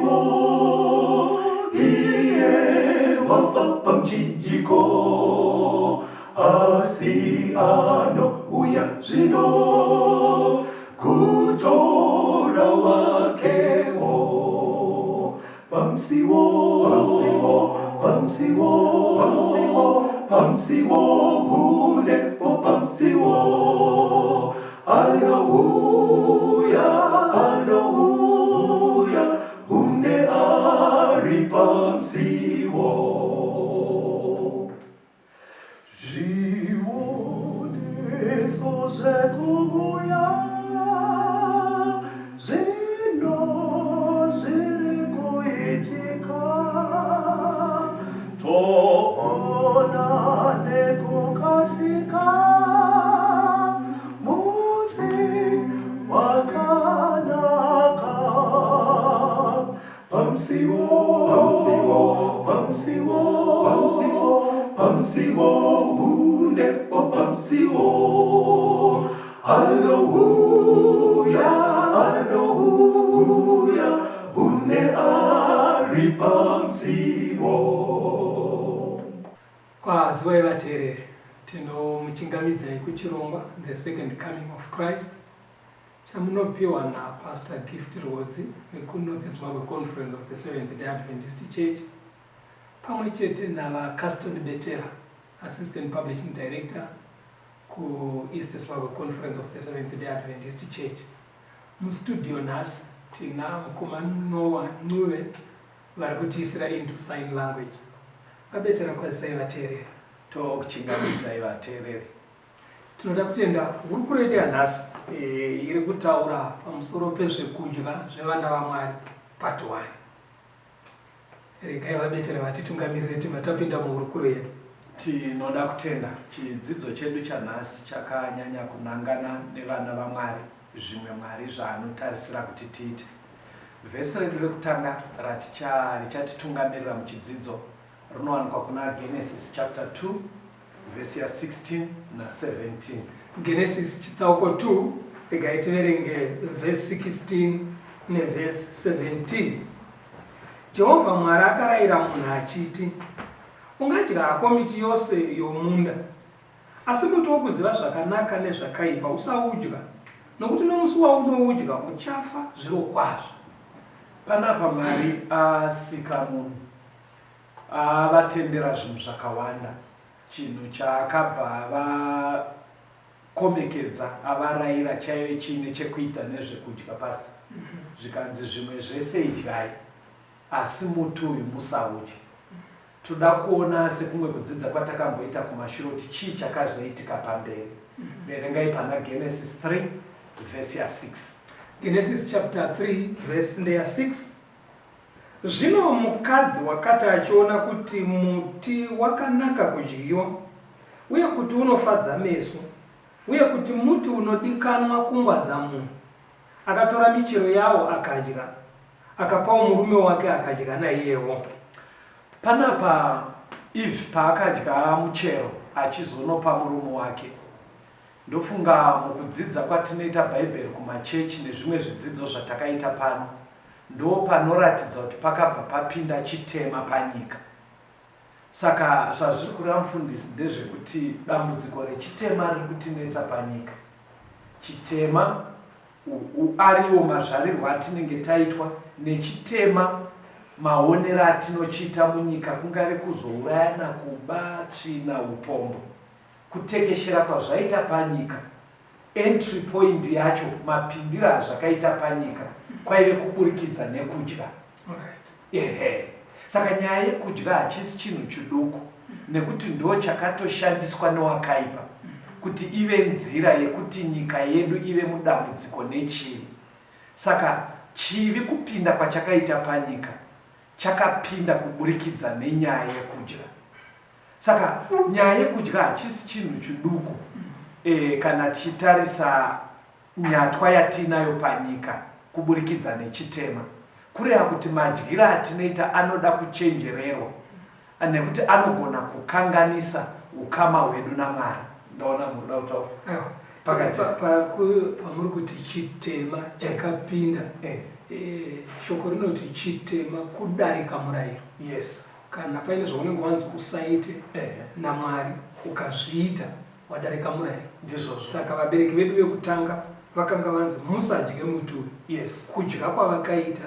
Pamsiwo, iye wafa pamuchinjiko, asi anouya zvino kutora wakewo. Pamsiwo, pamsiwo, pamsiwo, pamsiwo, pamsiwo, hune po pamsiwo. Anouya, anouya, hune ari pamsiwo. Zvioniso zvekuuya zvino zviri kuitika, toona nekukasika musi wakanaka. Pamsiwo, pamsiwo, pamsiwo, pamsiwo, pamsiwo, hunde po pamsiwo. Anouya, anouya, hunde ari pamsiwo. Kwaziwai vateereri, tinomuchingamidzai kuchirongwa The Second Coming of Christ chamunopiwa naPastor Gift Rwodzi vekuNorth Zimbabwe Conference of the Seventh Day Adventist Church pamwe chete naVaCaston Betera, Assistant Publishing Director kuEast Zimbabwe Conference of the Seventh Day Adventist Church. Mustudio nhasi tina mukoma Noah Ncube vari kutiisira into sign language. VaBetera, kwazisai vateereri. Tokuchingamidzai vateereri. Tinoda kutenda hurukuro yedu yanhasi iri kutaura pamusoro pezvekudya zvevana vaMwari part 1. Regai VaBetera vatitungamirire tibva tapinda muhurukuro yedu. Tinoda kutenda chidzidzo chedu chanhasi chakanyanya kunangana nevana vaMwari, zvimwe Mwari zvaanotarisira kuti tiite. Vhesi redu rekutanga raticha richatitungamirira muchidzidzo rinowanikwa kuna Genesis chapter 2 vhesi ya 16 na 17. Genesis chitsauko 2, regai tiverenge vhesi 16 nevhesi 17. Jehovha Mwari akarayira munhu achiti, Ungadya hako miti yose yomunda, asi muti wokuziva zvakanaka nezvakaipa usaudya, nokuti nomusi waunoudya uchafa zvirokwazvo. Panapa Mwari asika munhu avatendera zvinhu zvakawanda. Chinhu chaakabva avakomekedza avaraira chaive chiine chekuita nezvekudya, Pastor. Zvikanzi zvimwe zvese idyai asi muti uyu musaudye. Toda kuona sekumwe kudzidza kwatakamboita kumashure kuti chii chakazoitika pamberi. Verengai pana Genesis 3 vhesi ya 6. Genesis chapter 3 verse ndeya 6. Zvino mukadzi wakati achiona kuti muti wakanaka kudyiwa, uye kuti unofadza meso, uye kuti muti unodikanwa kungwadza munhu, akatora michero yawo akadya, akapawo murume wake akadya naiyewo. Panapa Eve paakadya muchero achizonopa murume wake, ndofunga mukudzidza kwatinoita Bhaibheri kumachechi nezvimwe zvidzidzo zvatakaita pano, ndopanoratidza kuti pakabva papinda chitema panyika. Saka zvazviri kureva mufundisi ndezvekuti dambudziko rechitema riri kutinetsa panyika. Chitema ariwo mazvarirwo atinenge taitwa nechitema, maonero atinochiita munyika, kungave kuzourayana, kuba, tsvina, upombo. Kutekeshera kwazvaita panyika, entry point yacho, mapindiro azvakaita panyika kwaive kuburikidza nekudya. Ehe. Saka nyaya yekudya hachisi chinhu chiduku nekuti ndo chakatoshandiswa newakaipa kuti ive nzira yekuti nyika yedu ive mudambudziko nechivi. Saka chivi kupinda kwachakaita panyika chakapinda kuburikidza nenyaya yekudya. Saka nyaya yekudya hachisi chinhu chiduku kana tichitarisa nyatwa yatiinayo panyika kuburikidza nechitema. Kureva kuti madyiro atinoita anoda kuchenjererwa nekuti anogona kukanganisa ukama hwedu naMwari. Ndaona munoda kutaura. Aiwa. Pakati pamuri kuti chitema chakapinda, shoko rinoti chitema kudarika murayiro. Kana paine zvaunenge wanzi usaite naMwari, ukazviita, wadarika murayiro. Ndizvozvo. Saka vabereki vedu vekutanga vakanga vanzi musadye muti uyu. Kudya kwavakaita,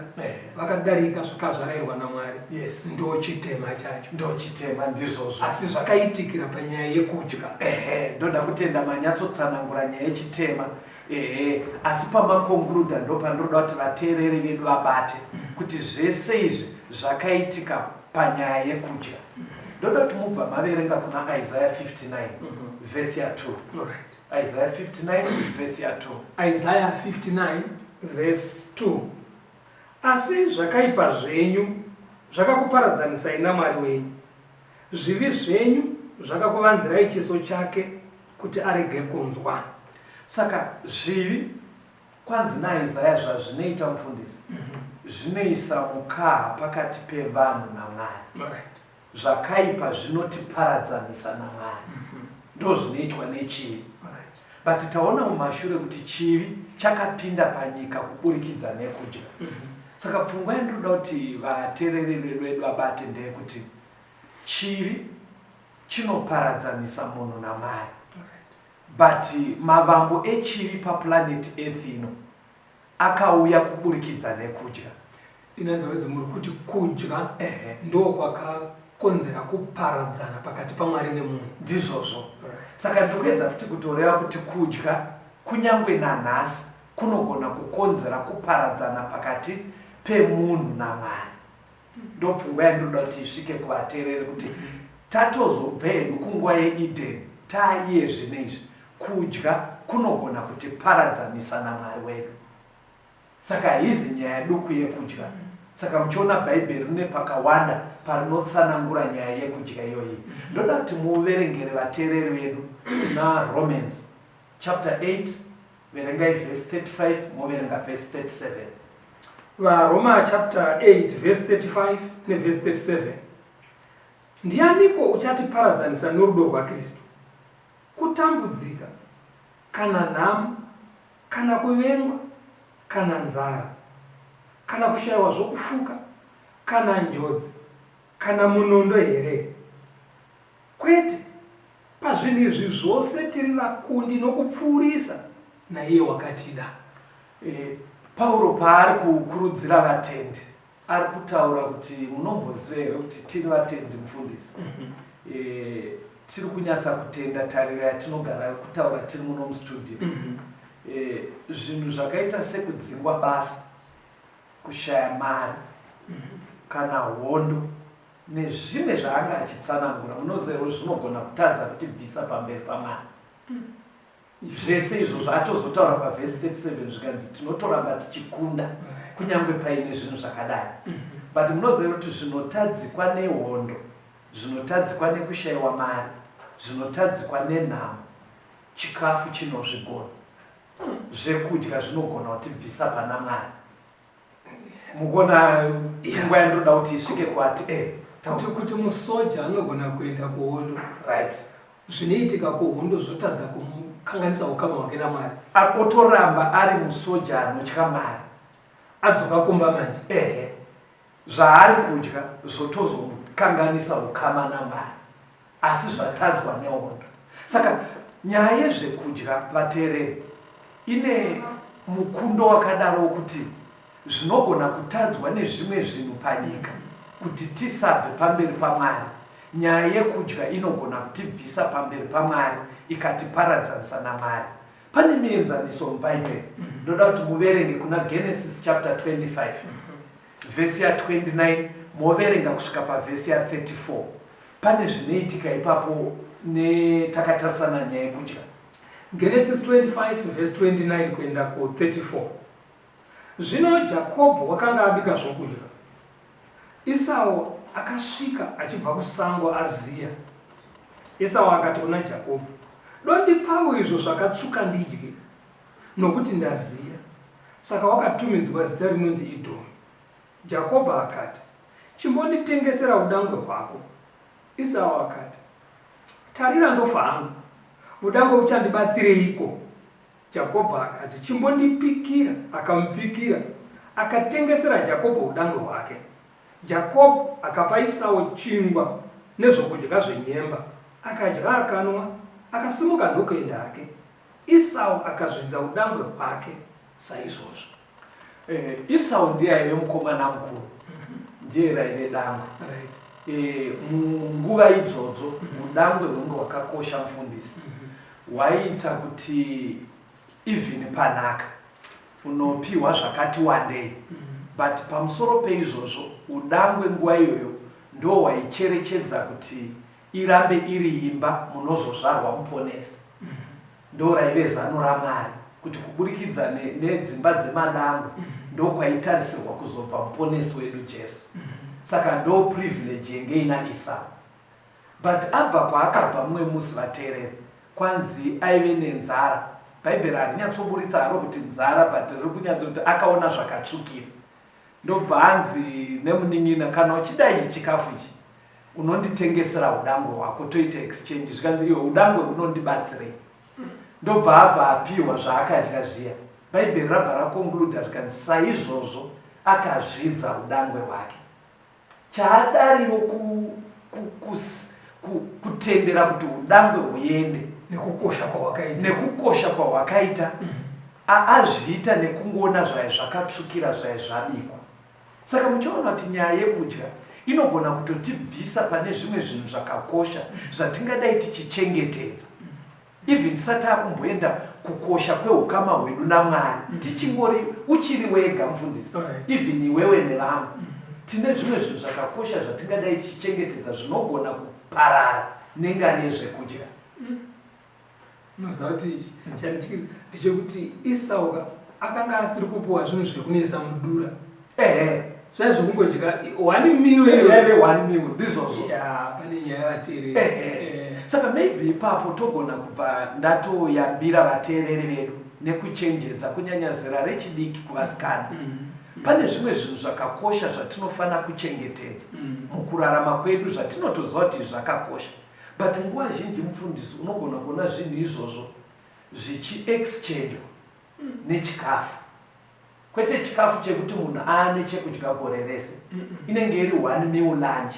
vakadarika zvakanga zvarayirwa naMwari. Ndo chitema chacho. Ndo chitema, ndizvozvo. Asi zvakaitikira panyaya yekudya. Ehe, ndoda kutenda manyatsotsanangura nyaya yechitema. Ehe, asi pamaconcluda ndo pandinoda kuti vateereri vedu vabate kuti zvese izvi zvakaitika panyaya yekudya. Ndoda kuti mubva maverenga kuna Isaiah 59 vhesi ya2. Isaiah 59 vhesi ya2. Isaiah 59 vhesi 2: Asi zvakaipa zvenyu zvakakuparadzanisai naMwari wenyu, zvivi zvenyu zvakakuvanzirai chiso chake kuti arege kunzwa. Saka zvivi, kwanzi naIsaya, zvazvinoita, mufundisi, zvinoisa mukaha pakati pevanhu naMwari. Zvakaipa zvinotiparadzanisa naMwari. Ndo zvinoitwa nechivi. But taona mumashure kuti chivi chakapinda panyika kuburikidza nekudya. Saka pfungwa yandinoda kuti vateereri vedu vabate ndeyekuti chivi chinoparadzanisa munhu naMwari, but mavambo echivi paplanet Earth ino akauya kuburikidza nekudya. In other words, muri kuti kudya ndo kwakakonzera kuparadzana pakati paMwari nemunhu. Ndizvozvo. Saka ndiri kuedza futi kutoreva kuti kudya, kunyange nanhasi, kunogona kukonzera kuparadzana pakati pemunhu naMwari. Ndopfungwa yandinoda kuti isvike kuvateereri, kuti tatozobva hedu kunguva yeEden, taiye zvino izvi kudya kunogona kutiparadzanisa naMwari wedu. Saka haizi nyaya duku yekudya. Saka muchiona Bhaibheri rine pakawanda parinotsanangura nyaya yekudya iyoyi. Ndoda kuti muverengere vateereri vedu kuna Romans chapter 8. Verengai vhesi 35, moverenga vhesi 37. VaRoma chapter 8 verse 35 nevhesi 37: Ndianiko uchatiparadzanisa norudo rwaKristu? Kutambudzika, kana nhamo, kana kuvengwa, kana nzara, kana kushayiwa zvokufuka, kana njodzi, kana munondo here? Kwete, pazvinhu izvi zvose tiri vakundi nokupfuurisa naiye wakatida. Pauro paari kukurudzira vatendi, ari kutaura kuti munomboziva here kuti tiri vatendi, mufundisi? Tiri kunyatsa kutenda tariro yatinogara kutaura tiri muno mustudio. Zvinhu zvakaita sekudzingwa basa, kushaya mari, kana hondo nezvimwe zvaanga achitsanangura, munoziva here zvinogona kutadza kutibvisa pamberi paMwari? Zvese izvozvo atozotaura pavhesi 37, zvikanzi tinotoramba tichikunda kunyange paine zvinhu zvakadai. But munoziva kuti zvinotadzikwa nehondo, zvinotadzikwa nekushayiwa mari, zvinotadzikwa nenhamo, chikafu chinozvigona. Zvekudya zvinogona kutibvisa pana Mwari. Mukuona pfungwa yandoda kuti isvike kwati? Kuti musoja anogona kuenda kuhondo, zvinoitika kuhondo zvotadza kumukanganisa ukama hwake naMwari. Otoramba ari musoja anotya Mwari. Adzoka kumba manje. Ehe, zvaari kudya zvotozomukanganisa ukama naMwari, asi zvatadzwa nehondo. Saka nyaya yezvekudya, vateereri, ine mukundo wakadaro wokuti zvinogona kutadzwa nezvimwe zvinhu panyika kuti tisabve pamberi paMwari, nyaya yekudya inogona kutibvisa pamberi paMwari, ikatiparadzanisa naMwari. Pane mienzaniso muBhaibheri. Ndoda kuti muverenge kuna Genesis chapter 25 vhesi ya29, moverenga kusvika pavhesi ya34. Pane zvinoitika ipapo netakatarisana nyaya yekudya. Genesis 25 verse 29 kuenda ku34: Zvino Jakobho wakanga abika zvokudya. Isau akasvika achibva kusango aziya. Esau akati kuna Jakobho, "Dondipawo izvo zvakatsvuka ndidye, nokuti ndaziya." Saka wakatumidzwa zita rinonzi Idhomi. Jakobho akati, "Chimbonditengesera udangwe hwako." Esau akati, "Tarira, ndofa hangu. Udangwe uchandibatsireiko?" Jakobho akati, Chimbondipikira. Akamupikira, akatengesera Jakobho udangwe hwake. Jakobho akapa Isau chingwa nezvokudya zvenyemba, akadya akanwa, akasimuka ndokuenda hake. Isau akazvidza udangwe hwake saizvozvo. Eh, Isau ndiye aive mukomana mukuru, ndiye raive dangwe. Right. Eh, munguva idzodzo udangwe hwenge hwakakosha mufundisi. Hwaiita kuti even panhaka unopiwa zvakati wandei but pamusoro peizvozvo udangwe nguva iyoyo ndo waicherechedza kuti irambe iri imba munozozvarwa muponesi. Ndo raive zano raMwari kuti kuburikidza nedzimba dzemadangwe ndokwaitarisirwa kuzobva muponesi wedu Jesu. Saka ndo privilege yenge ina Esau. But abva kwaakabva mumwe musi vateereri kwanzi aive nenzara. Bhaibheri harinyatsoburitsa haro kuti nzara but riri kunyatsoti akaona zvakatsvukira. Ndobva anzi nemunin'ina kana uchida iyi chikafu ichi unonditengesera udangwe hwako toita exchange. Zvikanzi iwe udangwe hunondibatsirei? Ndobva abva apiwa zvaakadya zviya. Bhaibheri rabva raconcluda zvikanzi saizvozvo akazvidza udangwe hwake. Chaadariro ku, ku, ku, ku, kutendera kuti udangwe huende nekukosha kwahwakaita nekukosha kwahwakaita azviita nekungoona zvai zvakatsvukira zvai zvabikwa. Saka muchaona kuti nyaya yekudya inogona kutotibvisa pane zvimwe zvinhu zvakakosha zvatingadai tichichengetedza. Even tisati takumboenda kukosha kweukama hwedu naMwari, tichingori uchiri wega mufundisi, even iwewe nevamwe, tine zvimwe zvinhu zvakakosha zvatingadai tichichengetedza zvinogona kuparara nengari yezvekudya. Unoziva kuti chandityisa ndechekuti Esau ka akanga asiri kupuwa zvinhu zvekunoisa mudura. Ehe. Zvaive zvekungodya one meal iyoyo. Yaive one meal, ndizvozvo. Ya, pane nyaya yevateereri. Ehe. Saka maybe ipapo togona kubva ndatoyambira vateereri vedu nekuchenjedza kunyanya zera rechidiki kuvasikana. Pane zvimwe zvinhu zvakakosha zvatinofanira kuchengetedza mukurarama kwedu zvatinotoziva kuti zvakakosha. But nguva zhinji mufundisi unogona kuona zvinhu izvozvo zvichiexchangewa nechikafu. Kwete chikafu chekuti munhu aane chekudya gore rese. Inenge iri one meal lunch.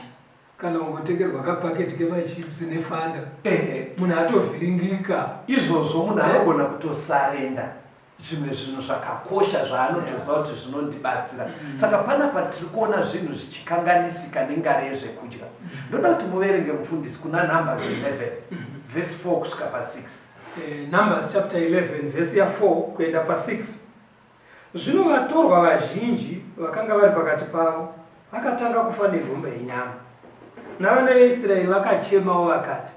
Kana kungotengerwa kapaketi kemachips nefanta. Ehe. Munhu atovhiringika. Izvozvo munhu anogona kutosarenda zvimwe zvinhu zvakakosha zvaanotoziva kuti zvinondibatsira. Saka panapa tiri kuona zvinhu zvichikanganisika nengari yezvekudya. Ndoda kuti muverenge mufundisi kuna Numbers 11 verse 4 kusvika pa 6. Numbers chapter 11 verse ya 4 kuenda pa 6. Zvino vatorwa vazhinji vakanga vari pakati pavo vakatanga kufa nenhomba yenyama. Navana veIsraeri vakachemawo vakati,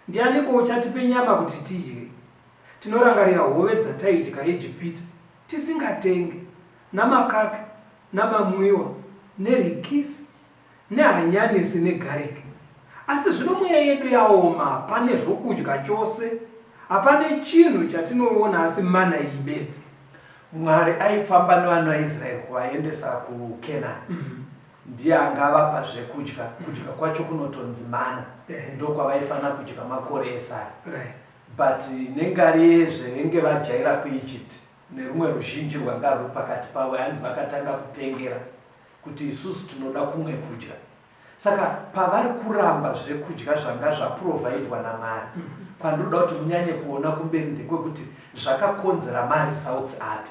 Ndianiko uchatipe nyama kuti tidye? Tinorangarira hove dzataidya Egipita, tisingatenge, namakaka, namamwiwa, nerikisi, nehanyanisi negariki. Asi zvino mweya yedu yaoma, hapane zvokudya chose, hapane chinhu chatinoona asi mana iyi bedzi. Mwari aifamba nevana vaIsraeri kuvaendesa kuKenani. Ndiye anga avapa zvekudya, kudya kwacho kunotonzi mana, ndokwavaifanira kudya makore ese aya. But nengari yezvevenge vajaira kuEgypt nerumwe ruzhinji rwanga rwuri pakati pavo hanzi vakatanga kupengera kuti isusu tinoda kumwe kudya. Saka pavari kuramba zvekudya zvanga zvaprovidwa naMwari, kwandinoda kuti munyanye kuona kumberi ndekwekuti zvakakonzera maresults api.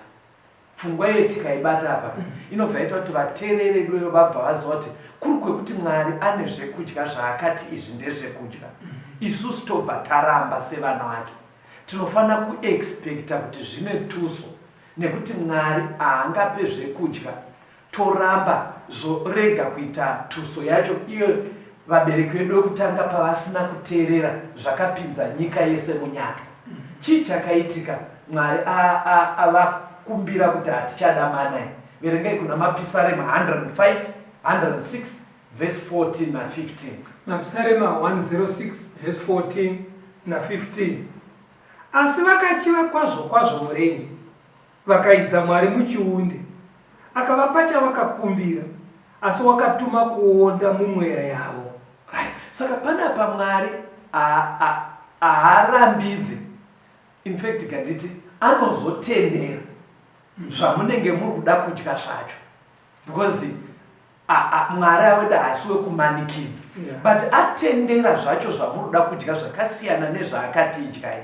Pfungwa iyo tikaibata apa inobva yaita kuti vateereri vedu vabva vaziva kuti kuri kwekuti Mwari ane zvekudya zvaakati izvi ndezvekudya, isusu tobva taramba sevana vake. Tinofanira kuexpecta kuti zvine tuso nekuti Mwari haangape zvekudya toramba zvorega kuita tuso yacho iyo vabereki vedu vekutanga pavasina kuteerera zvakapinza nyika yese munyatwa. Chii chakaitika Mwari avakumbira kuti hatichada mana iyi? Verengai kuna Mapisarema 105, 106 verse 14 na 15. Mapisarema 106 verse 14 na 15. Asi vakachiva kwazvo kwazvo murenje, Vakaidza Mwari muchiunde, akavapa chavakakumbira, asi wakatuma kuonda mumweya yavo. Right. Saka panapa Mwari haarambidze, in fact ganditi Anozotendera zvamunenge muri kuda kudya zvacho because Mwari aweda haasi wekumanikidza but atendera zvacho zvamuri kuda kudya zvakasiyana nezvaakati idyai.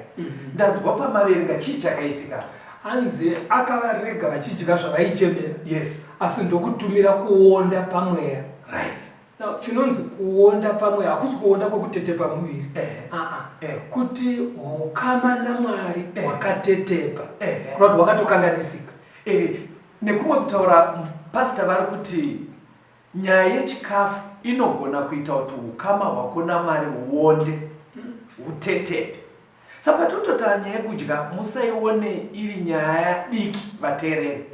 Ndanzwa pamaverenga chii chakaitika? Hanzi akavarega vachidya zvavaichemera. Yes. Asi ndokutumira kuonda pamweya. Right. Now, chinonzi kuonda pamweya hakusi kuonda kwekutetepa muviri. Aa. Kuti hukama naMwari hwakatetepa. Kureva kuti hwakatokanganisika. Nekumwe kutaura pastor vari kuti nyaya yechikafu inogona kuita kuti hukama hwako naMwari huonde, hutetepe. Saka patinototaura nyaya yekudya musaione iri nyaya diki vateereri.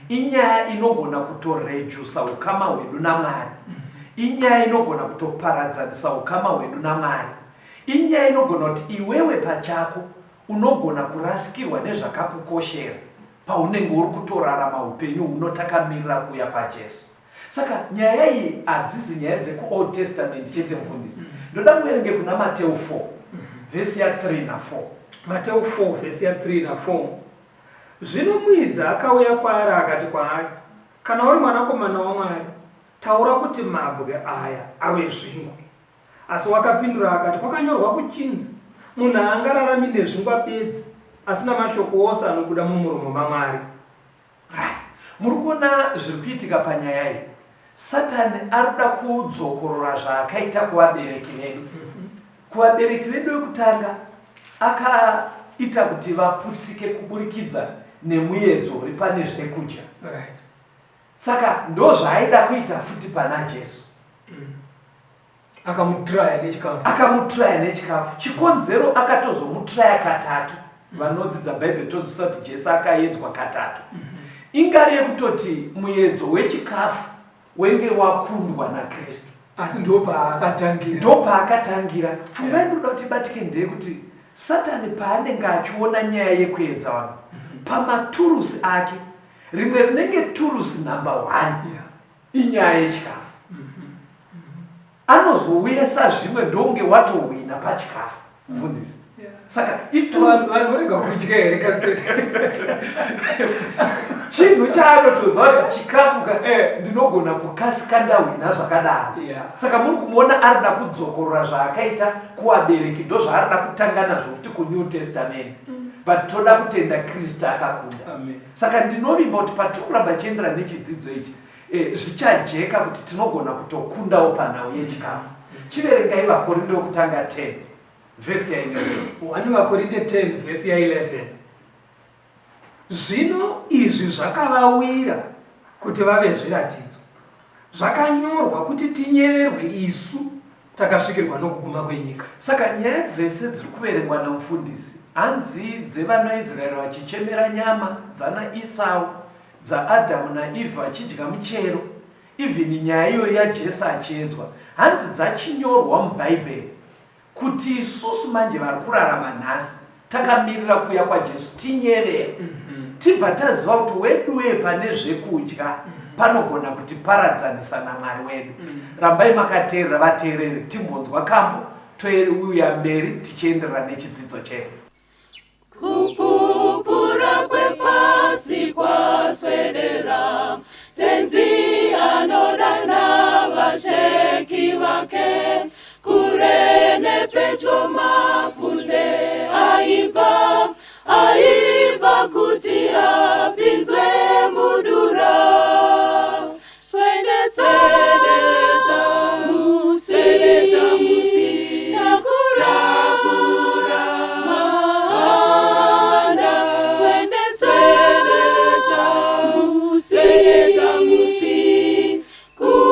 Inyaya inogona kutorejusa hukama hwedu naMwari. Inyaya inogona kutoparadzanisa hukama hwedu naMwari. Inyaya inogona kuti iwewe pachako unogona kurasikirwa nezvakakukoshera paunenge uri kutorarama hupenyu huno takamirira kuuya kwaJesu. Saka nyaya iyi hadzisi nyaya dzekuOld Testament chete mufundisi. Ndoda muverenge kuna Mateu 4 vhesi ya 3 na 4. Mateu 4 vhesi ya 3 na 4. Zvino muidzi akauya kwaari akati kwaari, Kana uri mwanakomana waMwari, taura kuti mabwe aya ave zvingwa. Asi wakapindura akati, Kwakanyorwa kuchinzi, Munhu haangararami nezvingwa bedzi, asi namashoko ose anobuda mumuromo maMwari. Right. Muri kuona zviri kuitika panyaya iyi? Satani ari kuda kudzokorora zvaakaita kuvabereki vedu. Kuvabereki vedu vekutanga akaita kuti vaputsike kuburikidza nemuedzo uri pane zvekudya. Right. Saka ndozvaaida kuita futi pana Jesu. Akamutraya nechikafu. Akamutraya nechikafu. Chikonzero akatozomutraya katatu. Vanodzidza Bhaibheri todzisa kuti Jesu akaedzwa katatu. Ingari yekutoti muedzo wechikafu wenge wakundwa naKristu. Asi ndopaakatangira. Ndopaakatangira. Pfungwa yandinoda kuti ibatike ndeyekuti Satani paanenge achiona nyaya yekuedza vanhu pamaturusi ake, rimwe rinenge turusi number 1 inyaya yechikafu. Anozouyesa zvimwe ndonge watohwina pachikafu mufundisi. Saka iturusi vanhu vorega kudya here castrate? Chinhu chaanotoziva kuti chikafu ka ndinogona kukasika ndahwina zvakadaro. Saka muri kumuona arida kudzokorora zvaakaita kuvabereki, ndozvaarida kutanga nazvo futi kuNew Testament. But toda kutenda Kristu akakunda. Amen. Saka ndinovimba kuti patiri kuramba chiendera nechidzidzo ichi zvichajeka kuti tinogona kutokundawo panhau yechikafu. Chiverengai vaKorinde wekutanga 10 vhesi ya 11. 1 vaKorinde 10 vhesi ya 11. Zvino izvi zvakavawira kuti vave zviratidzo, zvakanyorwa kuti tinyeverwe isu takasvikirwa nokuguma kwenyika. Saka nyaya dzese dziri kuverengwa namufundisi hanzi dzevanaIsraeri vachichemera nyama, dzana Esau, dzaAdhamu naEvha vachidya muchero, even nyaya iyoyo yaJesu achiedzwa, hanzi dzachinyorwa muBhaibheri kuti isusu manje vari kurarama nhasi takamirira kuuya kwaJesu tinyevere. Tibva taziva kuti weduwe pane zvekudya panogona kutiparadzanisa naMwari wedu. Rambai makateerera vateereri, timbonzwa kambo touya mberi tichienderera nechidzidzo chedu. Kupupura kwepasi kwaswedera, Tenzi anodana vacheki vake, kure nepedyo mapfunde aibva, aibva kuti apinzwe mudura. Swededza musi, takura mahanda. Swededza musi, kumusha.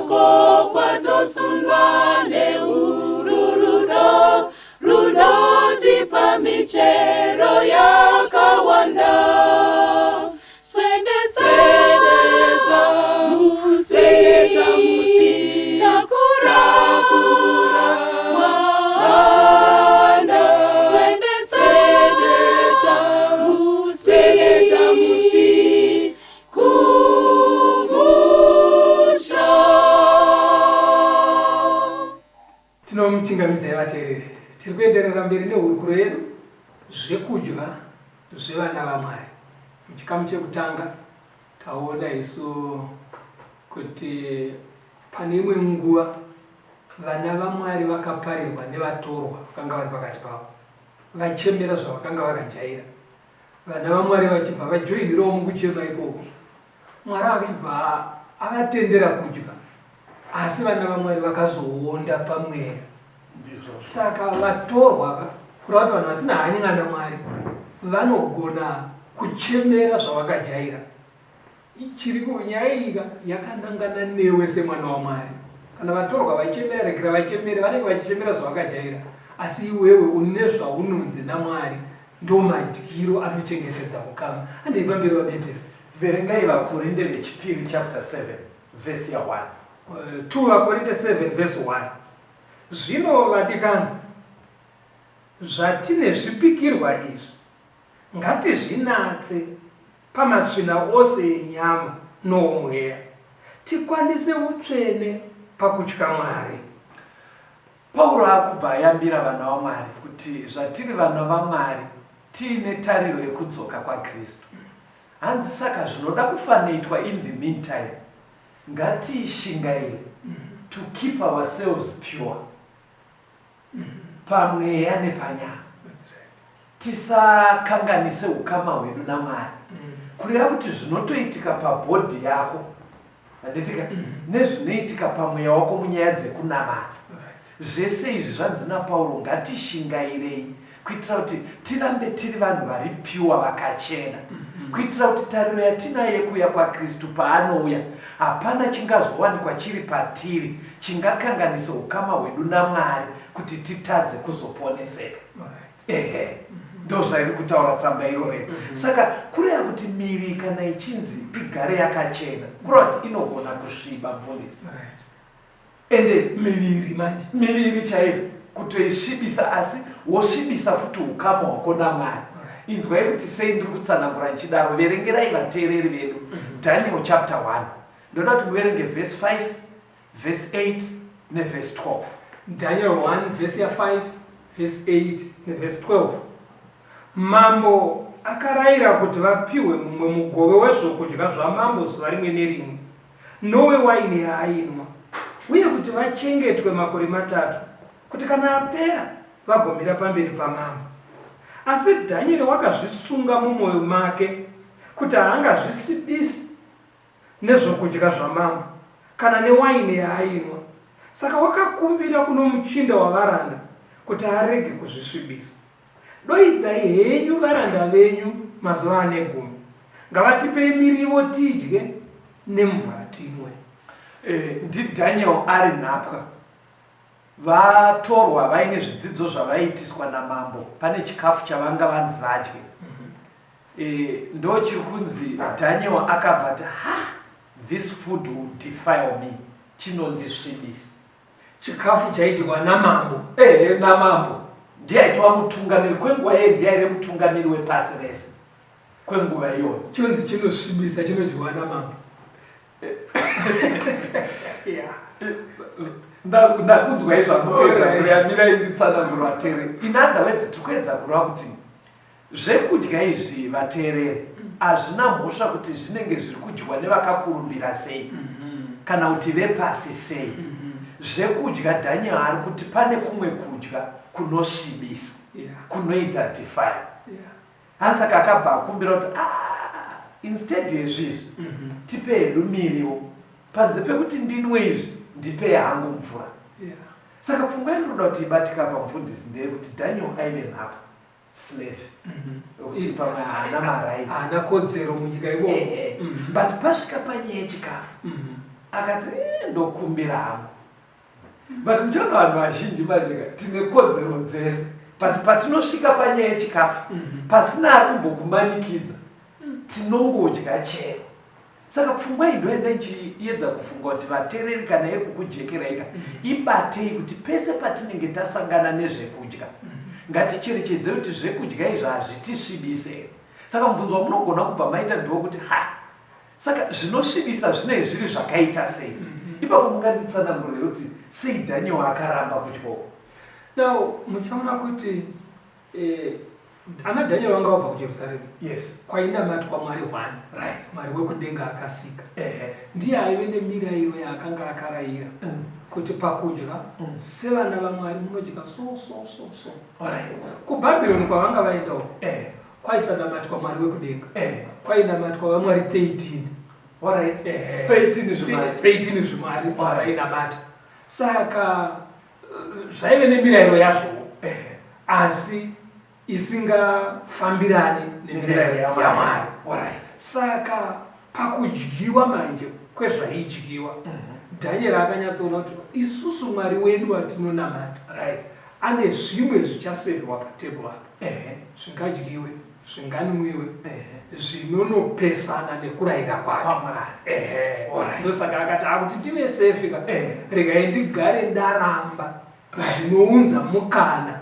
Tokokwa tosundwa neurwu rudo runotipa michero yakawanda. Swededza musi, takura mwana. Swededza musi, kumusha. Tinomuchingamidzai vateereri. Tiri kuenderera mberi nehurukuro yedu zvekudya zvevana vaMwari. Muchikamu chekutanga taona isu kuti pane imwe nguva vana vaMwari vakaparirwa nevatorwa vakanga vari pakati pavo vachemera zvavakanga vakajaira. Vana vaMwari vachibva vajoinirawo mukuchema ikoko. Mwari akachibva avatendera kudya, asi vana vaMwari vakazoonda pamweya. Saka vatorwa ka, kureva kuti vanhu vasina hanya naMwari vanogona kuchemera zvavakajaira. Chiri nyaya iyi ka yakanangana newe semwana waMwari. Kana vatorwa vachemera, regera vachemere, vanenge vachichemera zvavakajaira, asi iwewe une zvaunonzi naMwari ndomadyiro anochengetedza ukama. Handei pamberi vaBeteri. Verengai VaKorinde vechipiri chapter 7 verse ya 1. 2 VaKorinde 7 verse 1. Zvino vadikani, zvatine zvipikirwa izvi, ngatizvinatse pamatsvina ose enyama noomweya, tikwanise utsvene pakutya Mwari. Pauro akubva ayambira vana vaMwari kuti zvatiri vana vaMwari tiine tariro yekudzoka kwaKristu. Hanzi saka zvinoda kufanoitwa in the meantime ngatiishingaire to keep ourselves pure pamweya nepanyama tisakanganise ukama hwedu naMwari. Kureva kuti zvinotoitika pabhodhi yako handitika nezvinoitika pamweya wako munyaya dzekunamata zvese izvi zvanzi naPauro ngatishingairei kuitira kuti tirambe tiri vanhu vari pure vakachena, kuitira kuti tariro yatinayo yekuuya kwaKristu paanouya hapana chingazowanikwa chiri patiri chingakanganise ukama hwedu naMwari kuti titadze kuzoponeseka. Ehe, ndozvairi kutaura tsamba irorero. Saka kureva kuti miviri kana ichinzi igare yakachena, kureva kuti inogona kusviba mfundisi. Ende miviri manje, miviri chaiyo kutoisvibisa, asi wosvibisa futi ukama hwako naMwari. Inzwai kuti sei ndiri kutsanangura ndichidaro. Verengerai vateereri vedu Daniel chapter 1. Ndoda kuti muverenge verse 5, verse 8 neverse 12. Daniel 1 verse ya 5, verse 8 neverse 12. Mambo akarayira kuti vapiwe mumwe mugove wezvokudya zvamambo zuva rimwe nerimwe, nowewaini yaainwa, uye kuti vachengetwe makore matatu, kuti kana apera vagomira pamberi pamambo. Asi Dhanyeri wakazvisunga mumwoyo make kuti haangazvisibisi nezvokudya zvamambo kana newaini yaainwa. Saka wakakumbira kunomuchinda wavaranda kuti arege kuzvisvibisa. Doidzai henyu varanda venyu mazuva ane gumi, ngavatipei miriwo tidye nemvura tinwe. NdiDaniel ari nhapwa. Vatorwa vaine zvidzidzo zvavaiitiswa namambo pane chikafu chavanga vanzi vadye. Ndo chiri kunzi Daniel akabva ati ha, this food will defile me, chinondisvibisa. Chikafu chaidyiwa namambo. Ehe, namambo ndiye aitova mutungamiri kwenguva iye, ndiye aive mutungamiri wepasi rese kwenguva iyoyo. Chonzi chinosvibisa chinodyiwa namambo. Yeah. Ndakunzwai zvamukuedza kuyamirai nditsananguro vateereri. In other words, tiri kuedza kureva kuti zvekudya izvi vateereri hazvina mhosva kuti zvinenge zviri kudyiwa nevakakurumbira sei kana kuti vepasi sei. Zvekudya Daniel ari kuti pane kumwe kudya kunosvibisa, kunoita defile. Hanzi saka akabva akumbira kuti instead yezvizvi tipe hedu miriwo, panze pekuti ndinwe izvi ndipe hangu mvura. Saka pfungwa yandinoda kuti ibatika apa mufundisi ndeyekuti Daniel aive nhapwa, slave, kuti pamwe haana marights, haana kodzero munyika imomo. But pasvika panyaya yechikafu, Akati eh, ndokumbira hangu. But muchaona vanhu vazhinji manje ka tine kodzero dzese but patinosvika panyaya yechikafu pasina ari kumbokumanikidza tinongodya chero. Saka pfungwa iyi ndoyanda ichiedza kufunga kuti vatereri kana iri kukujekerai ka ibatei kuti pese patinenge tasangana nezvekudya ngaticherechedzei kuti zvekudya izvi hazvitisvibise. Saka mubvunzo wamunogona kubva maita ndewekuti ha saka zvinosvibisa zvinei zviri zvakaita sei? Ipapo munganditsanangurire kuti sei Daniel akaramba kudya uku? Now muchaona kuti eh, ana Daniel vanga vabva kuJerusarema. Yes. Kwainamatwa Mwari hwani. Right. Mwari wekudenga akasika. Ehe. Ndiye aive nemirayiro yaakanga akarayira kuti pakudya sevana vaMwari munodya so so so so. Alright. KuBhabhironi kwavanga vaenda uko kwaisanamatwa Mwari wekudenga. Kwainamatwa vaMwari 13. Alright. 13 zvimwari. 13 zvimwari zvavainamata. Saka zvaive nemirayiro yazvowo asi isingafambirani nemirayiro yaMwari. Alright. Saka pakudyiwa manje kwezvaidyiwa Daniel akanyatsoona kuti isusu Mwari wedu watinonamata ane zvimwe zvichaserviwa patebhuru apa zvingadyiwe zvinganwiwe zvinonopesana nekurayira kwake. KwaMwari. Ehe. Ndosaka akati akuti ndive safe ka. Regai ndigare ndaramba zvinounza mukana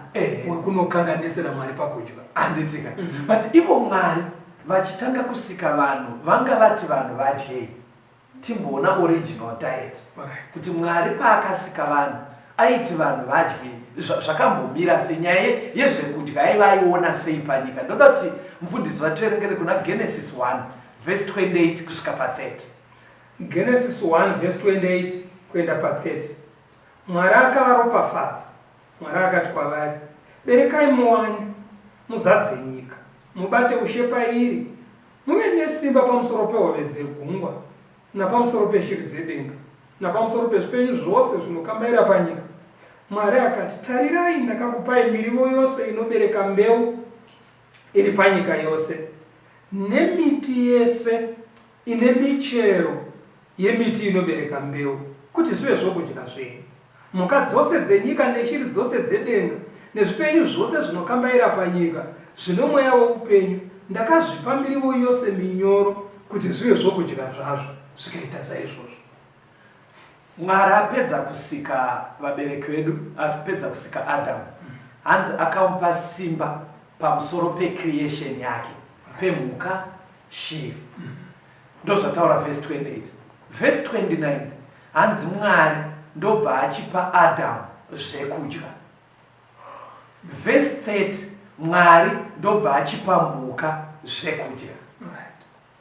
wekunokanganisira Mwari pakudya. Handitika. But ivo Mwari vachitanga kusika vanhu vanga vati vanhu vadyei? Timboona original diet. Kuti Mwari paakasika vanhu aiti vanhu vadye zvakambomira sei? Nyaya yezvekudya aiva aiona sei panyika? Ndoda kuti mufundisi vativerengere kuna Genesis 1 verse 28 kusvika pa 30. Genesis 1 verse 28 kuenda pa 30. Mwari akavaropafadza. Mwari akati kwavari, Berekai muwande, muzadze nyika, mubate ushe pairi, Muve nesimba pamusoro pehove dzegungwa, napamusoro peshiri dzedenga, napamusoro pezvipenyu zvose zvinokambaira panyika. Mwari akati, Tarirai, ndakakupai mirivo yose inobereka mbeu iri panyika yose, nemiti yese ine michero yemiti inobereka mbeu, kuti zvive zvokudya zvenyu. Mhuka dzose dzenyika neshiri dzose dzedenga nezvipenyu zvose zvinokambaira panyika zvine mweya woupenyu, ndakazvipa mirivo yose minyoro kuti zvive zvokudya zvazvo. Zvikaita saizvozvo. Mwari apedza kusika vabereki vedu, apedza kusika Adamu, hanzi akamupa simba pamusoro pecreation yake, pemhuka, shiri. Ndozvataura verse 28. Verse 29 hanzi Mwari ndobva achipa Adamu zvekudya. Verse 30 Mwari ndobva achipa mhuka zvekudya.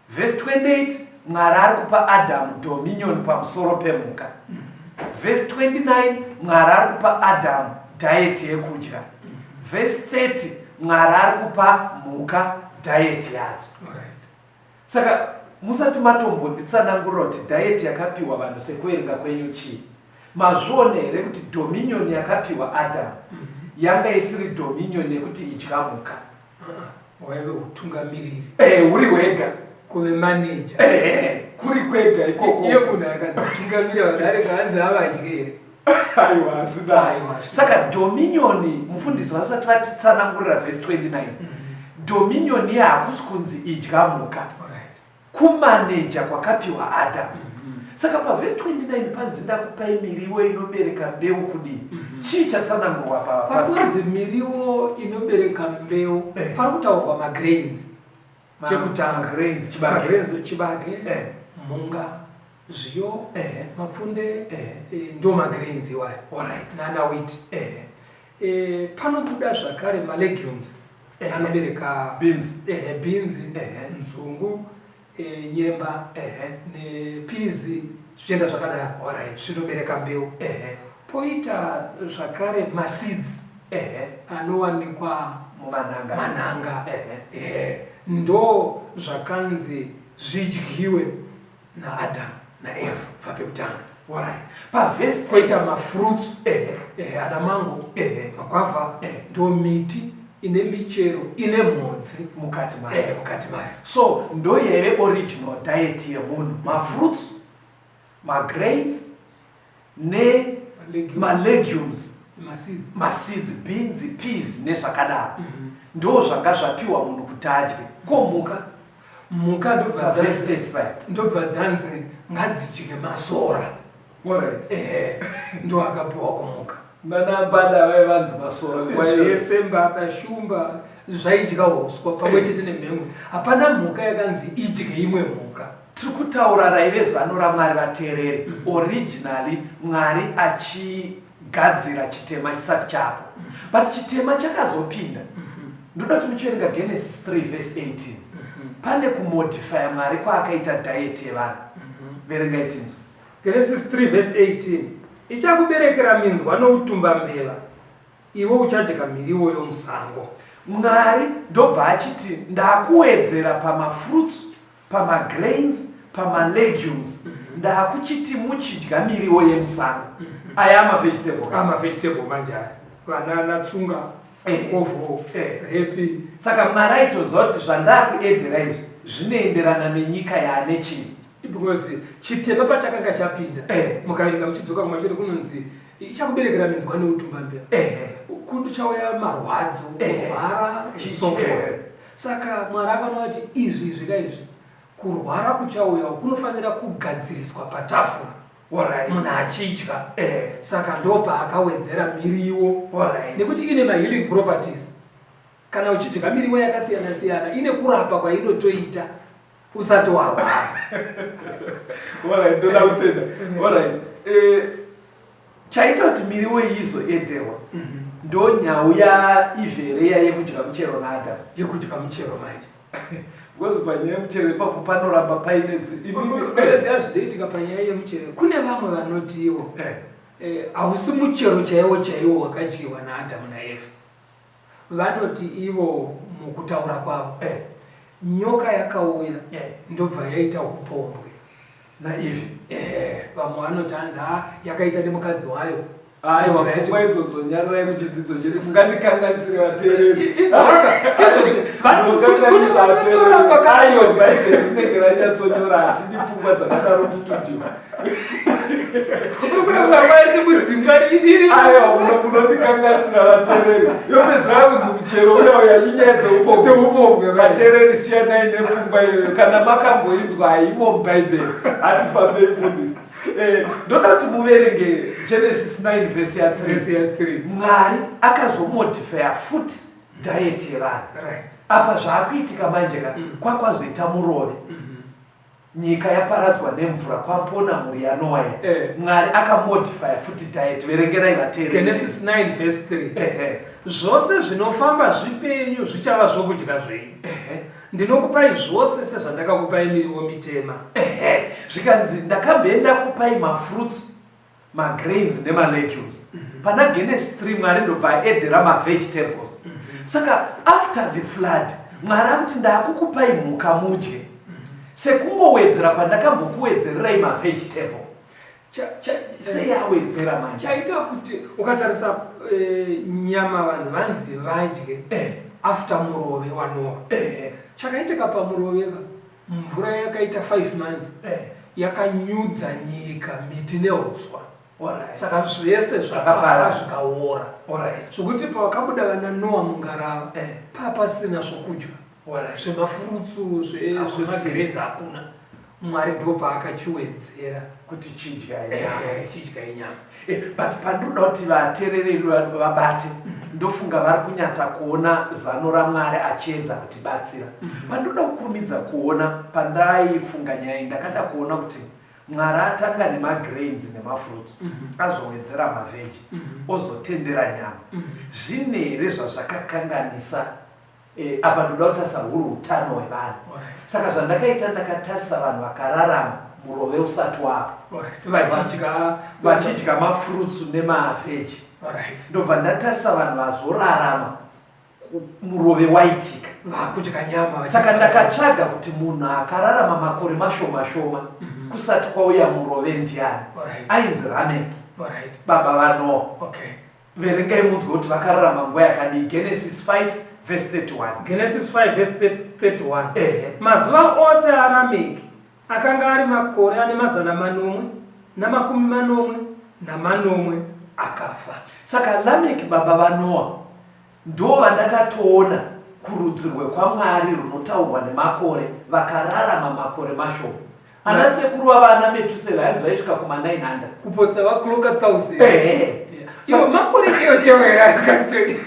Verse 28 Mwari ari kupa Adamu dominion pamusoro pemhuka. Verse 29 Mwari ari kupa Adamu diet yekudya. Verse 30 Mwari ari kupa mhuka diet yadzo. Saka musati matombonditsanangurira kuti diet yakapiwa vanhu sekuverenga kwenyu chii, mazviona here kuti dominion yakapiwa Adam yanga isiri dominion yekuti idya mhuka? Hwaive hutungamiriri. Huri hwega. Kuve manager. Kuri kwega ikoko. Iye munhu akadzitungamira vanhu arega hanzi avadye here? Aiwa, hazvina. Aiwa. Saka dominion mufundisi vasati vatitsanangurira verse 29. Dominion iye hakusi kunzi idya mhuka. Kumaneja kwakapiwa Adam. Saka pavhesi 29 panzi ndakupai miriwo inobereka mbeu kudii? Chii chatsanangurwa pa pastor? Pakunzi miriwo inobereka mbeu pari kutaurwa magrains. Chekutanga. Magrains, chibage. Magrains, chibage, mhunga, zviyo, mapfunde, ndo magrains iwayo. Nana wheat. Panobuda zvakare malegumes anobereka Beans. Beans, nzungu, nyemba, nepizi, zvichienda zvakadaro. Zvinobereka mbeu. Poita zvakare maseeds anowanikwa Mumanhanga. Manhanga. Ndo zvakanzi zvidyiwe naAdam naEva kubva pekutanga. Alright. Pavhesi Koita 30. mafruits. Ana mango, magwavha, ndo miti ine michero ine mhodzi mukati mayo. Mukati mayo. So ndo yaive original diet yemunhu, mafruits, Magrains nemalegumes, maseeds, beans, peas nezvakadaro. Ndo zvanga zvapiwa munhu kuti adye. Ko mhuka? Mhuka ndobva dzanzi ngadzidye masora. Ehe, ndo akapiwa kumhuka. Nana mbada vaive vanzi masora nguva iyoyo. Zvese mbada, shumba zvaidya huswa pamwe chete nemhembwe. Hapana mhuka yakanzi idye imwe mhuka. Tiri kutaura raive zano raMwari vateereri. Originally Mwari achigadzira chitema chisati chapo. But chitema chakazopinda. Ndoda kuti muchiverenga Genesis 3 verse 18. Pane kumodifya Mwari kwaakaita diet yevanhu. Verengai tinzwe. Genesis 3 verse 18 Ichakuberekera minzwa noutumbambeva, iwe uchadya miriwo yomusango. Mwari ndobva achiti ndakuwedzera pamafruits, pamagrains, pamalegumes, ndakuchiti muchidya miriwo yemusango. Aya amavegetable. Amavegetable manje aya. Vanana tsunga, kovho, repi. Saka Mwari aitoziva kuti zvandakuedhera izvi zvinoenderana nenyika yaane chii. Because chitema pachakanga chapinda, mukaverenga muchidzoka kumashure kunonzi ichakuberekera minzwa neutumbambira. Kuchauya marwadzo, kurwara, and so forth. Saka Mwari akaona kuti izvi izvi ka izvi, kurwara kuchauya kunofanira kugadziriswa patafura. Munhu achidya. Saka ndopaakawedzera miriwo. Nekuti ine mahealing properties. Kana uchidya miriwo yakasiyana siyana ine kurapa kwainotoita usati warwara. Alright, ndoda kutenda. Alright. Chaita kuti miriwo iyi izoederwa ndo nhau yaIvhereya yekudya muchero naAdam. Yekudya muchero manje. Because panyaya yemuchero ipapo panoramba paine Unoziva zvinoitika panyaya yemuchero? Kune vamwe vanotiwo hausi muchero chaiwo chaiwo wakadyiwa naAdhamu naEvha. Vanoti ivo mukutaura kwavo nyoka yakauya ndobva yaita upombwe naEve. Vamwe vanoti hanzi yakaita nemukadzi wayo. Aiwa, pfungwa idzodzo nyararai muchidzidzo chedu, musingazikanganisire vateereri. Idzoka izvozvi vanokanganisa vateereri. Aiwa, Bhaibheri rinenge ranyatsonyora, hatidi pfungwa dzakadaro mustudio. Aiwa, munondikanganisira vateereri. Yopedzisira yakunzi muchero uya uya inyaya dzeupombwe. Vateereri siyanai nepfungwa iyoyo, kana makamboinzwa haimo muBhaibheri. Hatifambei mufundisi. Ndoda kuti muverenge Genesis 9 verse ya 3. Verse ya 3. Mwari akazomodifya futi diet yevanhu. Apa zvaakuitika manje ka, kwakwazoita murove. Nyika yaparadzwa nemvura, kwapona mhuri yaNoa iya. Mwari akamodifya futi diet. Verengerai vateereri. Genesis 9 verse 3. Zvose zvinofamba zvipenyu zvichava zvokudya zvenyu. Ndinokupai zvose sezvandakakupai miriwo mitema. Zvikanzi ndakambe ndakupai mafruits, magrains nemalegumes. Pana Genesis 3 Mwari ndobva aedhera mavegetables. Saka after the flood Mwari akuti ndakukupai mhuka mudye. Sekungowedzera kwandakambokuwedzererai mavegetable. Sei awedzera manje? Chaita kuti ukatarisa nyama vanhu vanzi vadye after murove waNoa. Chakaitika pamurove ka, mvura yakaita 5 months yakanyudza nyika, miti nehuswa. Saka zvese zvakafa zvikaora. Zvokuti pavakabuda vana Noa mungarava, papasina zvokudya. Zvemafurutsu, zvemagiredzi hakuna. Mwari ndopaakachiwedzera kuti chidya nyama. Chidya nyama. But pandinoda kuti vateereri vabate, ndofunga vari kunyatsa kuona zano raMwari achiedza kutibatsira. Pandinoda kukurumidza kuona, pandaifunga nyaya iyi, ndakada kuona kuti Mwari atanga nemagrains nemafruits, azowedzera mavheji, ozotendera nyama. Zvine here zvazvakakanganisa? Apa ndoda kutarisa huri utano hwevanhu. Saka zvandakaita, ndakatarisa vanhu vakararama murove usati wapo. Vachidya mafruits nemavheji. Ndobva ndatarisa vanhu vazorarama murove waitika. Vakudya nyama. Saka ndakatsvaga kuti munhu akararama makore mashoma shoma kusati kwauya murove ndiani. Ainzi Rameki. Baba vaNoa. Verengai munzwe kuti vakararama nguva yakadii. Genesis 5 verse 31. Genesis 5 verse 31. Mazuva ose aRameki akanga ari makore ane mazana manomwe 977 akafa. Saka Lameki baba vaNoa ndo vandakatoona kurudzi rwekwamwari runotaurwa nemakore vakararama makore mashoma. Ana sekuru vava ana Metusela hanzi vaisvika kuma 900. Kupotsa vaclocka 1000. Ehe. Iwo makore chaiwo chaiwo here akastori?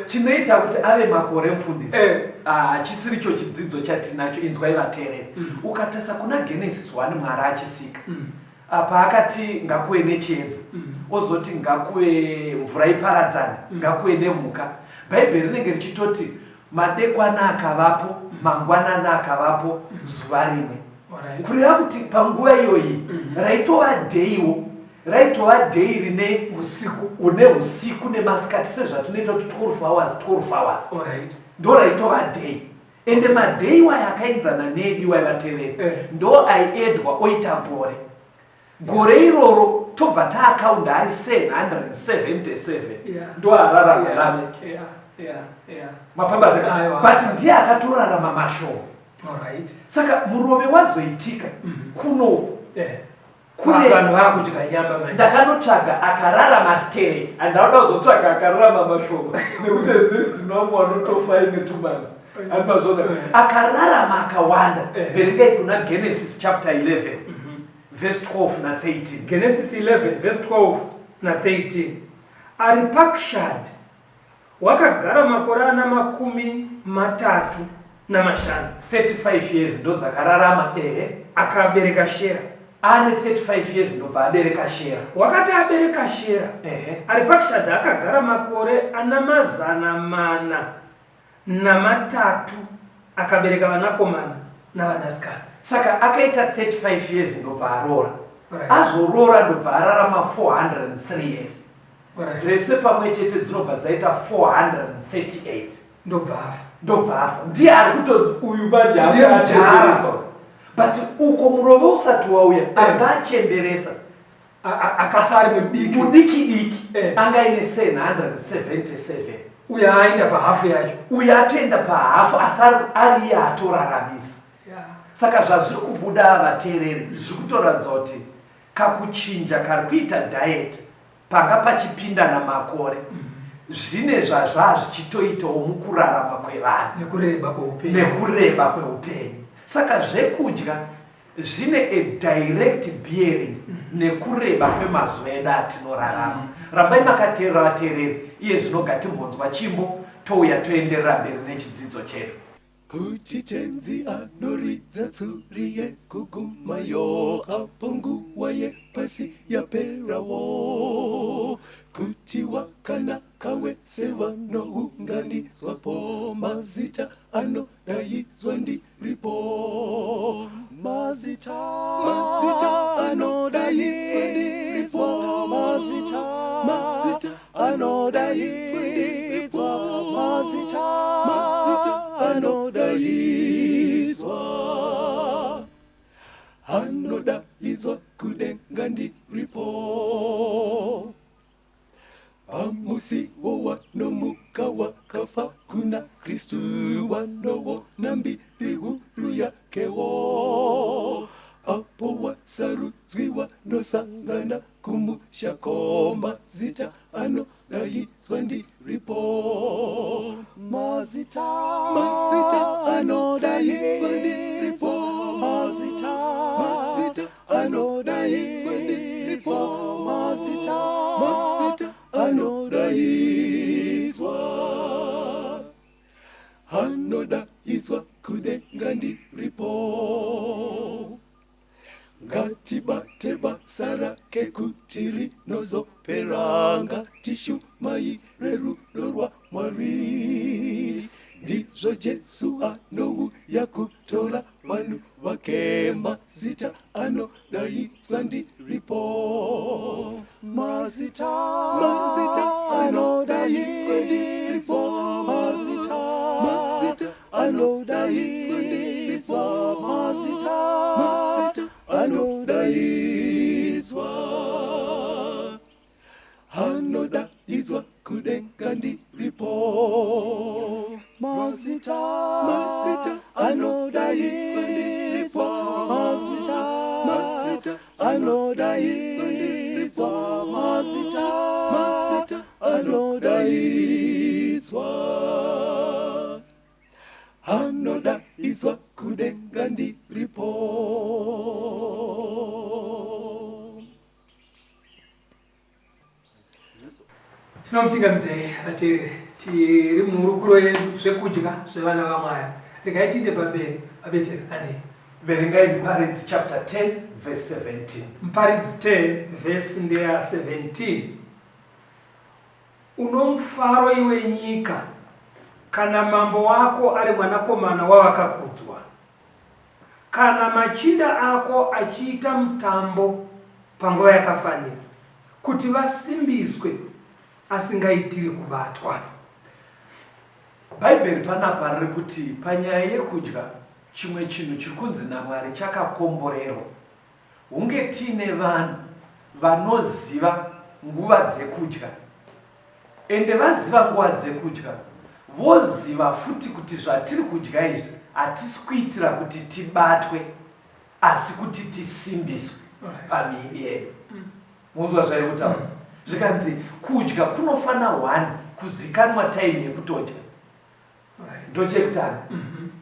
Chinoita kuti ave makore mufundisi hachisiricho chidzidzo chatinacho. Inzwai vateereri. Ukatarisa kuna Genesis 1 Mwari achisika. Apa akati ngakuve nechiedza, ozoti ngakuve mvura iparadzane, ngakuve nemhuka. Bhaibheri rinenge richitoti madekwana akavapo, mangwanani akavapo, zuva rimwe. Kureva kuti panguva iyoyi raitova deiwo, raitova dei rine usiku, une usiku nemasikati sezvatinoita kuti 12 hours, 12 hours. Ndo raitova dei. Ende madei wayo akaenzana nedu waivateereri ndo aiedwa oita gore. Gore iroro tobva taakaunda ari 777 ndo ararama Lameki. Mapabata. But ndiye akatorarama mashoma. Saka murove wazoitika kuno. Kune vanhu vakudya nyama manje. Ndakanotsvaga akararama stere, handauda kuzotsvaga akararama mashoma nekuti zvinezvi tinovamwe vanotofa ine 2 months. Andipazvona akararama akawanda. Verengai kuna Genesis chapter 11 verse 12 na 13. Genesis 11 verse 12 na 13. Aripakshad wakagara makore ana 35. 35 years ndo dzakararama. Ehe. Akabereka Shera. Ane 35 years ndobva abereka Shera. Wakati abereka Shera, Ehe. Aripakshad akagara makore ana 403 akabereka vanakomana navanasikana. Saka akaita 35 years ndobva aroora. Azoroora ndobva ararama 403 years. Dzese pamwe chete dzinobva dzaita 438. Ndobva afa. Ndobva afa. Ndiye ari kutonzi uyu manje achemberesa. But uko murove usati wauya anga achemberesa. Akafa ari mudiki. Mudiki diki. Anga aine 777. Uyo aenda pahafu yacho. Uyo atoenda pahafu asi ari iye atoraramisa. Saka zvazviri kubuda vateereri zviri kutoratidza kuti kakuchinja kari kuita diet panga pachipinda namakore zvine zvazvaa zvichitoitawo mukurarama kwevanhu nekureba kweupenyu. Nekureba kweupenyu. Saka zvekudya zvine a direct bearing nekureba kwemazuva edu atinorarama. Rambai makateerera vateereri, iye zvino ngatimbonzwa chimbo touya toenderera mberi nechidzidzo chedu. Kuti tenzi anoridza tsuri yekugumayo apo nguva yepasi yaperawo. Kuti wakanaka wese vanounganidzwapo mazita anodaidzwa ndiripo. Mazita, mazita anodaidzwa ndiripo. Mazita, mazita anodaidzwa ndiripo. Mazita, mazita anodaidzwa. Anodaidzwa kudenga ndiripo. Pamusiwo wanomuka wakafa kuna Kristu wanoona mbiri huru yakewo. Apo wasarudzwi wanosangana kumushako mazita anodaidzwa ndiripo. Mazita, mazita anodaidzwa ndiripo. Mazita, mazita anodaidzwa ndiripo. Mazita, mazita anodaidzwa. Anodaidzwa kudenga ndiripo. Ngatibate basa rake kuti rinozopera, ngatishumai rerudo rwaMwari. Ndizvo Jesu anouya kutora vanhu vake, mazita anodaidzwa ndiripo. Mazita, mazita anodaidzwa ndiripo. Mazita, mazita anodaidzwa ndiripo. Mazita, mazita anodaidzwa. Anodaidzwa kudenga ndiripo. Mazita, mazita anodaidzwa ndiripo. Mazita, mazita anodaidzwa. Anodaidzwa mazita, mazita anodaidzwa, anodaidzwa kudenga ndiripo. Tinomuchingamidzai vateereri, tiri muhurukuro yedu zvekudya zvevana vaMwari. Regai tiinde pamberi, vabeteri andei. Verengai Muparidzi chapter 10 verse 17. Muparidzi 10 verse ndeya 17. Unomufaro iwe nyika kana mambo wako ari mwanakomana wavakakudzwa, kana machinda ako achiita mutambo panguva yakafanira, kuti vasimbiswe asingaitiri kubatwa. Bhaibheri panapa riri kuti panyaya yekudya, chimwe chinhu chiri kunzi naMwari chakakomborerwa. Hunge tiine vanhu vanoziva nguva dzekudya. Ende vaziva nguva dzekudya, voziva futi kuti zvatiri kudya izvi hatisi kuitira kuti tibatwe, asi kuti tisimbiswe pamiviri yedu. Munzwa zvairi kutaura? Zvikanzi kudya kunofana one kuzikanwa time yekutodya. Ndochekutanga.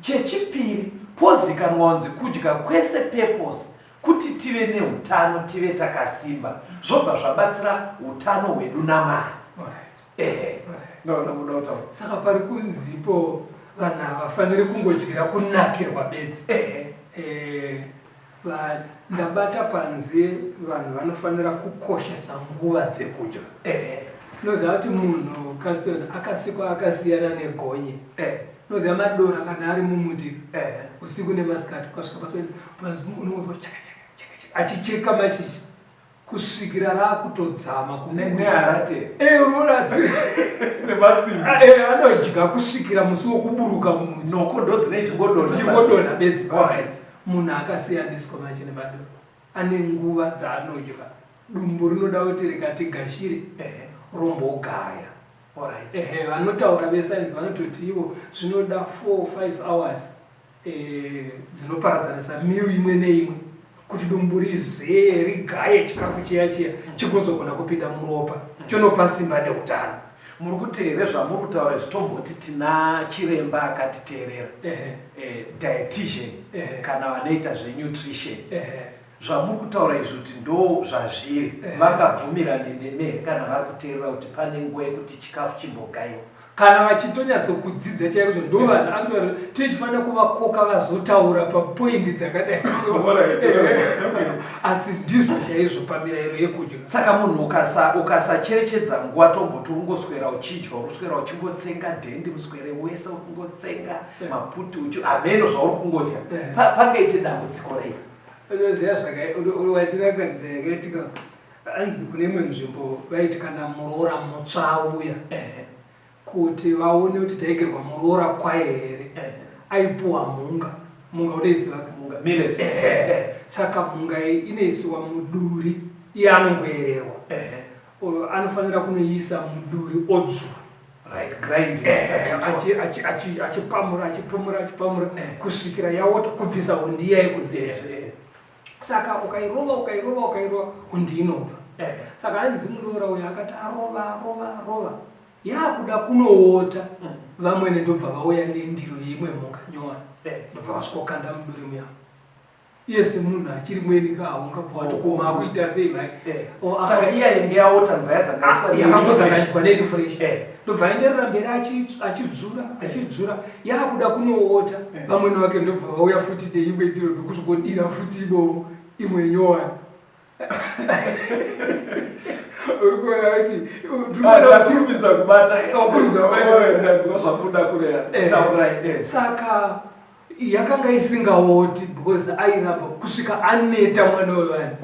Chechipiri pozikanwa kunzi kudya kwese purpose kuti tive neutano tive takasimba zvobva zvabatsira utano hwedu naMwari. Ehe. Ndaona muda kutaura. Saka pari kunzipo vanhu havafaniri kungodyira kunakirwa bedzi. Ehe. Ndabata panze vanhu vanofanira kukoshesa nguva dzekudya. Ehe. Unoziva kuti munhu Caston akasikwa akasiyana negonye. Ehe. Unoziva madora kana ari mumuti. Ehe. Usiku nemasikati ukasvika pasi unongonzwa chaka chaka chaka chaka achicheka mashizha kusvikira rakutodzama neharate. Unoona nematsimba. Anodya kusvikira musi wokuburuka mumuti. Noko ndodzine chingodonha. Chingodonha bedzi. Alright. Munhu akasiyaniswa manje nemadora. Ane nguva dzaanodya. Dumbu rinoda kuti rikati gashire rombogaya. Alright. Ehe, vanotaura vesainzi vanototi ivo zvinoda 4 5 hours dzinoparadzanisa miru imwe neimwe kuti dumbu rizeye rigaye chikafu chiya chiya chigozogona kupinda muropa chonopa simba neutano. Muri kuti here zvamuri kutaura izvi tomboti tina chiremba akatiteerera, dietitian kana vanoita zvenutrition. Zvamuri kutaura izvi kuti ndo zvazviri, vangabvumirane nemi here kana vari kuteerera kuti pane nguva yekuti chikafu chimbogaiwa? Kana vachitonyatsokudzidza chaiko ndo vanhu actually tichifanira kuvakoka vazotaura papoindi dzakadai so. Asi ndizvo chaizvo pamirayiro yekudya. Saka munhu ukasacherechedza nguva tomboti ungoswera uchidya, uri kuswera uchingotsenga dhendi muswere wese uri kungotsenga maputi uchi hameno zvauri kungodya. Pangaite dambudziko rei? Unoziva zvakaitika yakaitika hanzi kune imwe nzvimbo vaiti kana muroora mutsva auya kuti vaone kuti taigerwa muroora kwaye here, aipuwa mhunga. Mhunga unoiziva? Mhunga, millet. Saka mhunga iyi inoisiwa muduri, iye anongoererwa. Anofanira kunoiisa muduri odzvura. Right, grind. Achipamura, achipamura, achipamura, kusvikira yaota kubvisa hundi iya yekunze. Saka ukairova, ukairova, ukairova, hundi inobva. Saka hanzi muroora uyu akati arova, arova, arova, yakuda kunoota, vamwene ndobva vauya nendiro yeimwe mhuka nyowani. Ndobva vasvikokanda muduri muya. Iye semunhu achiri mweni ka haungabva wati koma akuita sei mhai. Saka iye ainge yaota ndobva yasanganiswa neiri Yakangosanganiswa neiri fresh. Ndobva aenderera mberi achidzura, achidzura, yakuda kunoota. Vamwene vake ndobva vauya futi neimwe ndiro ndokusvikodira futi imomo imwe nyowani. Uri kuona kuti Ndakurumidza kubata. Wakurumidza kubata. Ndanzwa zvabuda kureya. Taurai. Saka yakanga isingaoti because airamba kusvika aneta mwana wevanhu.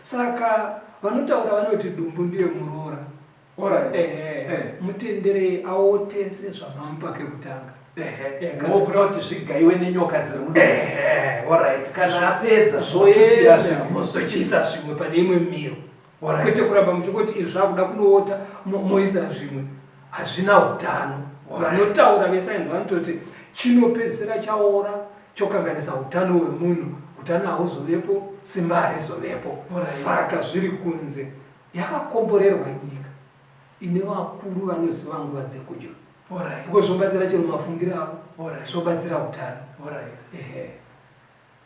Saka vanotaura vanoti dumbu ndiye muroora. Mutenderei aotese zvavamupa kekutanga. Wokuda kuti zvigaiwe nenyoka dziri mudumbu. Alright. Kana apedza zvotutira zvimwe. Mozochiisa zvimwe pane imwe miro. Kwete kuramba muchingoti izvi zvakuda kunoota moisa zvimwe. Hazvina utano. Vanotaura vesainzi vanototi chinopedzisira chaora chokanganisa utano hwemunhu, Utano hauzovepo, simba harizovepo. Saka zviri kunze. Yakakomborerwa nyika ine vakuru vanoziva nguva dzekudya. Because zvobatsira chero mafungiro avo, zvobatsira utano. Ehe.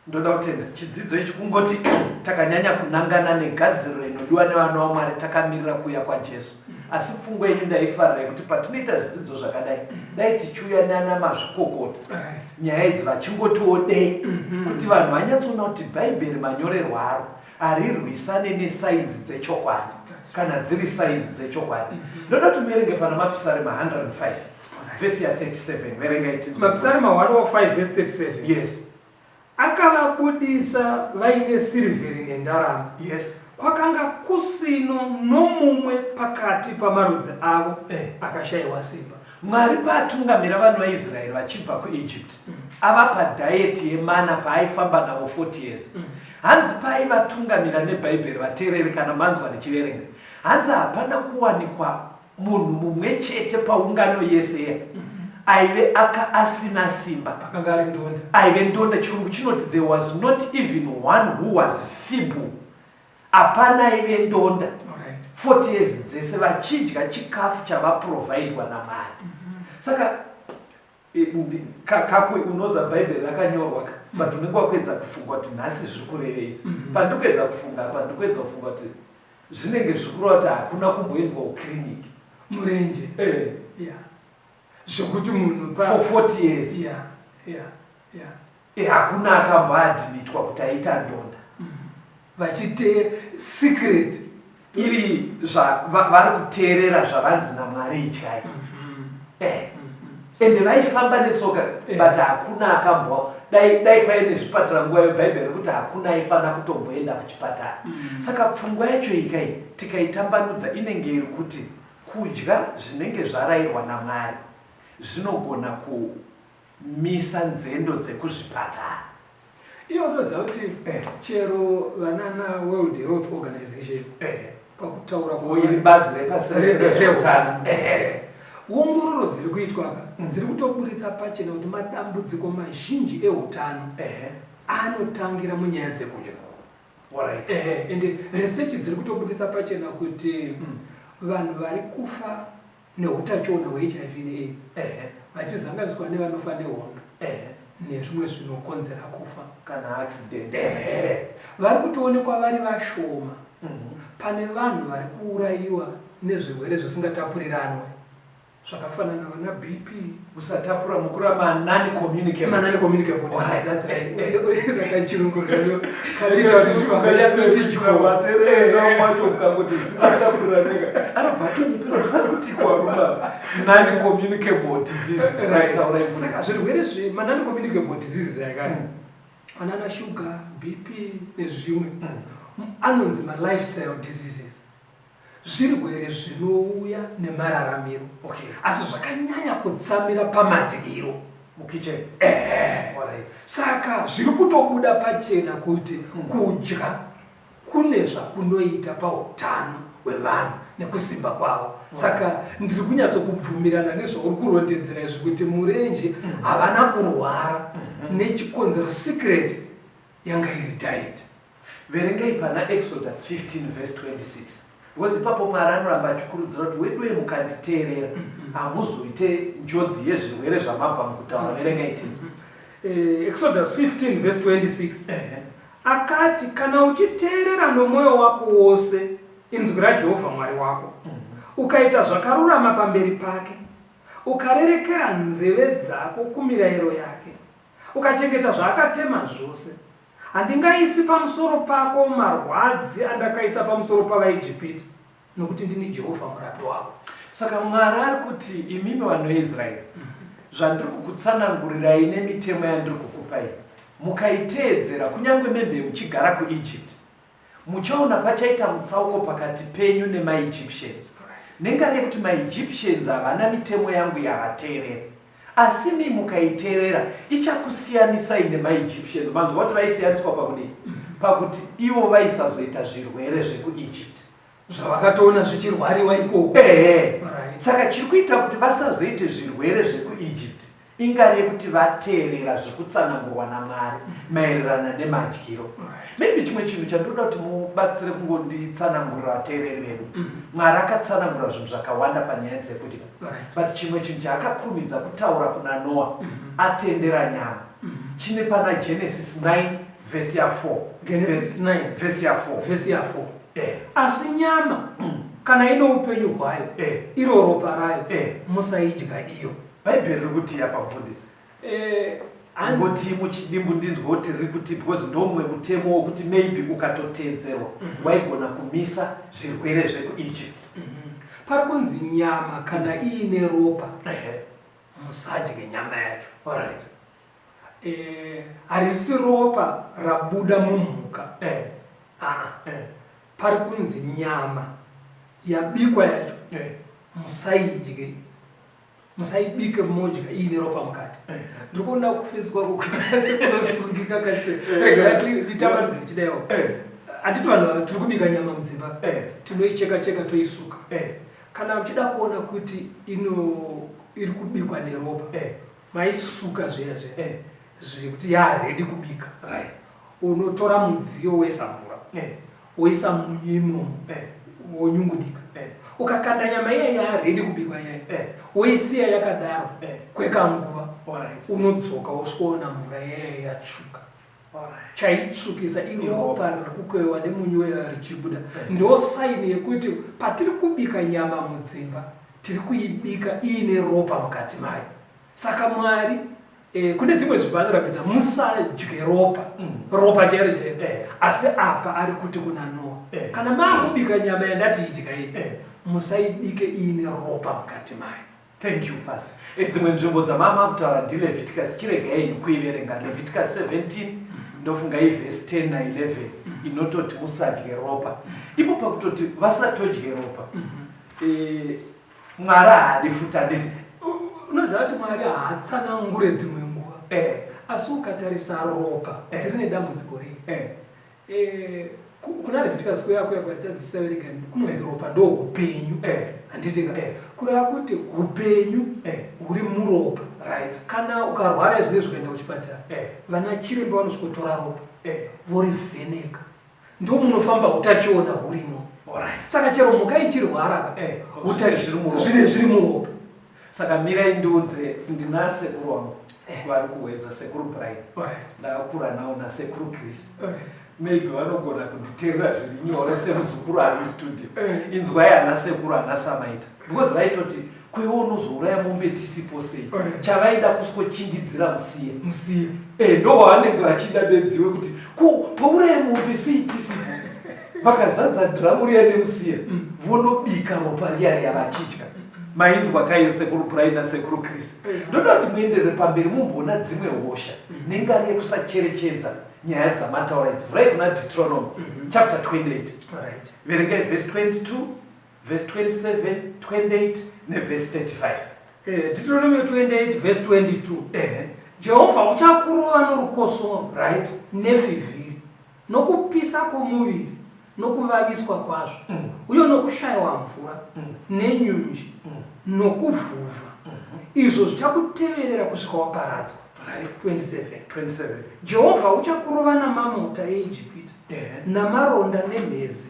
Ndoda kutenda chidzidzo ichi kungoti takanyanya kunangana negadziriro inodiwa nevana vaMwari takamirira kuuya kwaJesu. Asi pfungwa yenyu ndaifarira yekuti patinoita zvidzidzo zvakadai dai tichiuya nana mazvikokota nyaya idzi vachingotiwo dei kuti vanhu vanyatsoona kuti bhaibheri manyorerwo aro harirwisane nesainzi dzechokwadi kana dziri sainzi dzechokwadi. Ndoda kuti muverenge pana Mapisarema 105 vhesi ya 37 verengai tinzwe. Mapisarema 105 vhesi 37. Yes. Akavabudisa vaine sirivheri nendarama. Yes. Kwakanga kusino nomumwe pakati pamarudzi avo eh. akashayiwa simba. Mwari paatungamira vanhu vaIsraeri vachibva kuEgypt mm. avapa diet yemana paaifamba navo 40 years mm. Hanzi paaivatungamira neBhaibheri vateereri kana manzwa ndichiverenga hanzi hapana kuwanikwa munhu mumwe chete paungano yese iya aive aka asina simba. Akanga ari ndonda. Aive ndonda. Chirungu chinoti there was not even one who was feeble. Hapana aive ndonda. 40 years dzese vachidya chikafu chavaprovidwa naMwari. Saka kakwe unoza bhaibheri rakanyorwa ka mm. but unenge wakuedza kufunga kuti nhasi zviri kurevei izvi mm-hmm. pandiri kuedza kufunga apa ndiri kuedza kufunga kuti zvinenge zviri kureva kuti hakuna kumboendwa kukiriniki murenje eh. yeah. zvekuti munhu for 40 years yeah. yeah. yeah. E, hakuna akamboadmitwa kuti aita ndonda mm. Vachite secret iri vari kuteerera zvavanzi naMwari ityai. Mm -hmm. Eh. Mm -hmm. Ende vaifamba netsoka eh. But hakuna akambwa dai dai paine zvipatara nguva yebhaibheri rekuti hakuna aifanira kutomboenda kuchipatara. Mm -hmm. Saka pfungwa yacho ikai tikaitambanudza inenge iri kuti kudya zvinenge zvarairwa naMwari zvinogona ku Misa nzendo dzekuzvipatara. Iye unoziva kuti eh. chero vanana World Health Organization eh. pakutaura iri bazi repasi rese rezveutano eh. ongororo dziri kuitwa ka mm. dziri kutoburitsa pachena kuti madambudziko mazhinji eutano anotangira munyaya dzekudya ende research dziri kutobudisa pachena kuti mm. vanhu vari kufa neutachiona hweHIV neAIDS vachizanganiswa nevanofa nehondo nezvimwe zvinokonzera kufa kana accident vari kutoonekwa vari vashoma mm -hmm. pane vanhu vari kuurayiwa nezvirwere zvisingatapuriranwe zvakafanana vana BP usatapura mukura manani communicable manani communicable saka chirungu kanoita kuti zvivazoyatsotidyawaterera wacho ukangoti zvisingatapura nega anobva atonyepera kuti vari kutikwa nani communicable diseases saka zvirwere zve manani communicable diseases yakaya mm. anana sugar BP nezvimwe mm. anonzi malifestyle diseases Zvirwere zvinouya nemararamiro okay. Asi zvakanyanya kutsamira pamadyiro mukitchen. Ehe. Alright. Saka zviri kutobuda pachena kuti mm. kudya kune zvakunoita pautano hwevanhu nekusimba kwavo. Saka ndiri kunyatsokubvumirana nezvauri kurondedzera izvi kuti murenje mm. havana kurwara mm -hmm. nechikonzero secret yanga iri diet. Verengai pana Exodus 15 verse 26 because ipapo Mwari anoramba achikurudzira kuti weduwe mukanditeerera mhm. hamuzoite njodzi yezvirwere zvamabva mukutaura. Mhm. Verengai tinzwe. Eh, Exodus 15 verse 26 akati kana uchiteerera nomwoyo wako wose inzwi raJehovha Mwari wako mhm. ukaita zvakarurama pamberi pake ukarerekera nzeve dzako kumirayiro yake ukachengeta zvaakatema zvose Handingaisi pamusoro pako marwadzi andakaisa pamusoro pavaIjipita, nokuti ndini Jehovha murapi wako. Saka Mwari ari kuti, imimi vanhu veIsraeri, zvandiri kukutsanangurirai nemitemo yandiri kukupai, mukaiteedzera, kunyange membe muchigara kuEgypt, Muchaona pachaita mutsauko pakati penyu nemaEgyptians. Nengari yekuti maEgyptians havana mitemo yangu yavateerera. Asi imi mukaiteerera, ichakusiyanisai nemaEgyptians. Manzwa kuti vaisiyaniswa pakudii? Pakuti ivo vaisazoita zvirwere zvekuEgypt. Zvavakatoona zvichirwariwa ikoko. Ehe. Saka chiri kuita kuti vasazoite zvirwere zvekuEgypt. Ingari yekuti vateerera zvekutsanangurwa naMwari maererana nemadyiro. Maybe chimwe chinhu chandinoda kuti mubatsire kungonditsanangurira vateereri vedu. Mwari akatsanangura zvinhu zvakawanda panyaya dzekudya. But chimwe chinhu chaakakurumidza kutaura kuna Noa atendera nyama chine pana Genesis 9 vhesi ya 4. Genesis 9 vhesi ya 4. Vhesi ya 4. Asi nyama kana ine upenyu hwayo iro ropa rayo musaidya iyo. Bhaibheri riri kutii apa mufundisi? Ngotii muchidimbu ndinzwe kuti riri kuti because ndomumwe mutemo wokuti maybe ukatoteedzerwa waigona kumisa zvirwere zvekuEgypt. Pari kunzi nyama kana iine ropa musadye nyama yacho. Harisi ropa rabuda mumhuka. Pari kunzi nyama yabikwa yacho musaidye. Musaibike modya iine ropa mukati. Ndiri kuona kufesi kwako kuti sekunosungika kasi. Regera nditambanudze ndichidaiwo. Handiti vanhu tiri kubika nyama mudzimba. Tinoicheka cheka toisuka. Kana uchida kuona kuti iri kubikwa neropa, maisuka zviya zviya zvekuti yaready kubika. Unotora mudziyo woisa mvura, woisa munyu imomo, wonyungudika. Ukakanda nyama iya yaready kubikwa iya, woisiya yakadaro kwekanguva, unodzoka wosvikoona mvura iya yatsvuka. Chaitsvukisa iropa riri kukwewa nemunyu uya richibuda. Ndo saini yekuti patiri kubika nyama mudzimba, tiri kuibika iine ropa mukati mayo. Saka Mwari kune dzimwe nzvimbo anorambidza musadye ropa, ropa chairo chairo. Asi apa ari kuti kuna Noa, kana maakubika nyama yandati idyai, musaibike iine ropa mukati mayo. Thank you pastor. Dzimwe nzvimbo dzamama kutaura ndiLeviticus, chiregai henyu kuiverenga. Leviticus 17 ndofunga ivhesi 10 na 11 inototi musadye ropa. Ipo pakutoti vasatodye ropa. Mwari haadi futi handiti? Unoziva kuti Mwari haatsanangure dzimwe nguva. Asi ukatarisa ropa kuti rine dambudziko rei. Kuna Leviticus kuya kuya kwatadzisaverenga kunonzi ropa ndo upenyu. Handiti ka? Kureva kuti upenyu huri muropa. Kana ukarwara zvinezvi ukaenda kuchipatara, vana chiremba vanosvikotora ropa vorivheneka. Ndo munofamba utachiona hurimo. Saka chero mhuka ichirwara ka, Zvine zviri muropa. Saka mirai ndiudze, ndina sekuru wangu vari kuwedza, sekuru Brian. Ndakakura nawo nasekuru Chris. Maybe vanogona kunditeerera zviri nyore semuzukuru ari mustudio. Inzwai ana sekuru ana Samaita. Because vaitoti kwewe unozouraya mombe tisipo sei. Chavaida kuswochingidzira musiye. Musiye. Ndo wavanenge vachida bedziwe kuti ko pauraya mombe sei tisipo. Vakazadza dhiramu riya nemusiye, vonobika ropa riya riya vachidya. Mainzwa kaiyo sekuru Brian nasekuru Chris. Ndoda kuti muenderere pamberi mumboona dzimwe hosha nengari yekusacherechedza nyaya dzamataura idzi. Vhurai kuna Deuteronomy chapter 28. Verengai verse 22, verse 27, 28 neverse 35. Deuteronomy 28 verse 22. Jehovha uchakurova norukosoro nefivhiri, nokupisa kwomuviri, nokuvaviswa kwazvo, uye nokushayiwa mvura, nenyunje, nokuvhuvha, izvo zvichakuteverera kusvika waparadzwa. 27. 27. Jehovha uchakurova namamota eIjipita, namaronda nemhezi,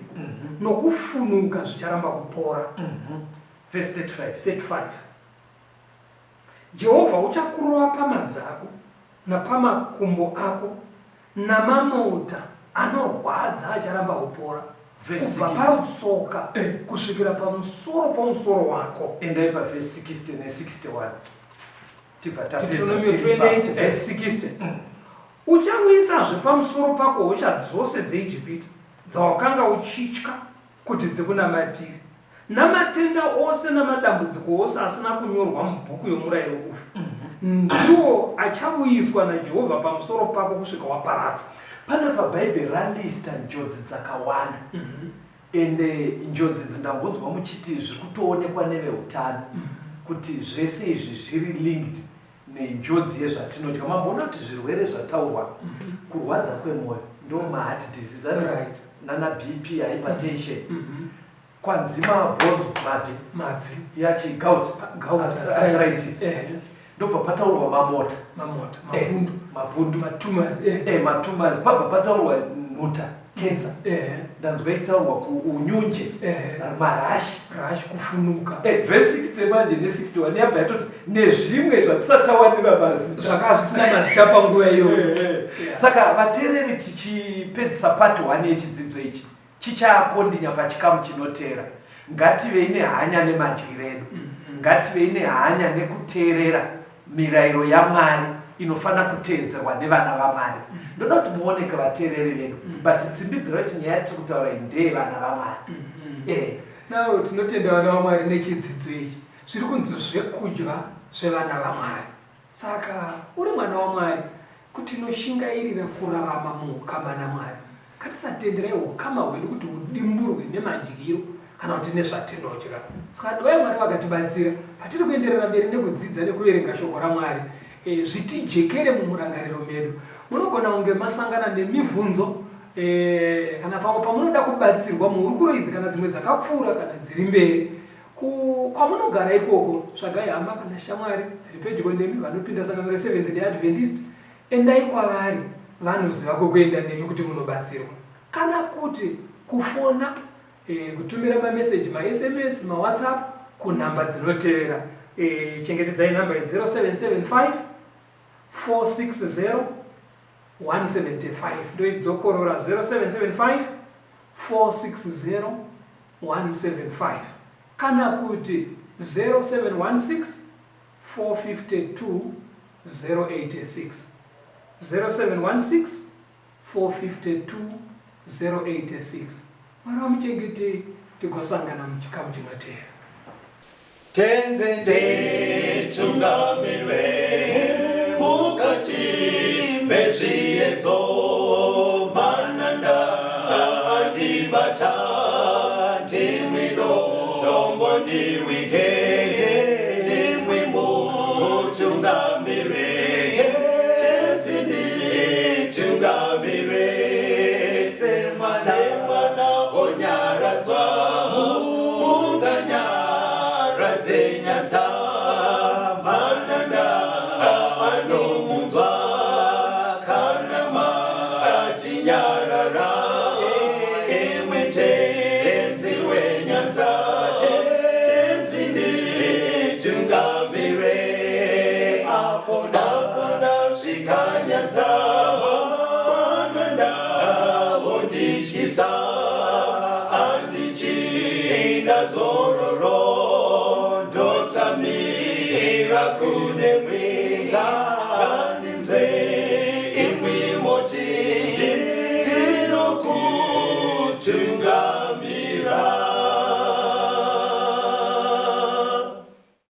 nokufunuka zvicharamba kupora. Verse 35. 35. Jehovha uchakurova pamabvi ako napamakumbo ako, namamota anorwadza acharamba kupora, Verse kubva 60. parutsoka kusvikira pamusoro pomusoro wako. Endai pavhesi 60 ne61. Tibva tapedza Deuteronomy tiri pa- 28 verse 60. Uchauyisazve pamusoro pako hosha dzose dzeIjipita dzawakanga uchitya kuti dzikunamatire, namatenda ose namadambudziko ose asina kunyorwa mubhuku yomurayiro uyu, ndiwo achauyiswa naJehovha pamusoro pako kusvika waparadzwa. Panapa Bhaibheri ralista njodzi dzakawanda. Ende njodzi idzi ndambonzwa muchiti zviri kutoonekwa neveutano kuti zvese izvi zviri linked nenjodzi yezvatinodya. Mamboona kuti zvirwere zvataurwa, kurwadza kwemwoyo ndo maheart disease, nana BP, hypertension, kwanzi mabhonzo, mabvi, mabvi, yachi gout, gout arthritis. Ndobva pataurwa mamota. Mamota, Eh, mapundu. Mapundu. Matumors. Eh. Matumors. Pabva pataurwa nhuta, cancer. Ndanzwa ichitaurwa kuunyunje, marashi. Rashi, kufunuka. Verse 60 manje ne61 yabva yatoti nezvimwe zvatisati tawanira mazita. Zvakanga zvisina mazita panguva iyoyo. Saka vateereri, tichipedzisa part 1 yechidzidzo ichi, chichakondinya pachikamu chinoteera. Ngativei nehanya nemadyiro edu, ngativei nehanya nekuteerera mirayiro yaMwari inofanira kuteedzerwa nevana vaMwari. Ndoda kuti muoneke, vateereri vedu, but tsimbidzira kuti nyaya yatiri kutaura iyi ndeyevana vaMwari. Now tinotenda vana vaMwari nechidzidzo ichi. Zviri kunzi zvekudya zvevana vaMwari. Saka uri mwana waMwari, kuti tinoshingairira kurarama muukama naMwari, ngatisatenderai ukama hwedu kuti hudimburwe nemadyiro kana kuti nezvatinodya. Saka dai Mwari vakatibatsira patiri kuenderera mberi nekudzidza nekuverenga shoko raMwari, zvitijekere mumurangariro medu. Munogona kunge masangana nemibvunzo kana pamwe pamunoda kubatsirwa muhurukuro idzi kana dzimwe dzakapfuura kana dziri mberi. Kwamunogara ikoko, tsvagai hama kana shamwari dziri pedyo nemi vanopinda sangano reSeventh Day Adventist. Endai kwavari, vanoziva kwekuenda nemi kuti munobatsirwa. Kana kuti kufona, kutumira mameseji, maSMS, maWhatsApp kunhamba dzinotevera. Chengetedzai nhamba iyi: 0775 460 175. Ndoidzokorora: 0775 460 175, kana kuti 0716 452 086, 0716 452 086. Mwari vamuchengetei, tigosangana muchikamu chinoteera. Tenzi nditungamire mukati mezviedzo, mananda andibata, ndimwi dombo ndiwige, ndimwi mutungamire. Tenzi nditungamire semwana onyaradzwa munganyaradze nyanza, mananda anomunzwa kana matinyarara, imwe Tenzi wenyanza. Tenzi nditungamire apo ndasvika nyanza, mananda vondityisa, handichina zororo, ndotsamira kune mwenga, ngandinzwe imwi moti ndinokutungamira.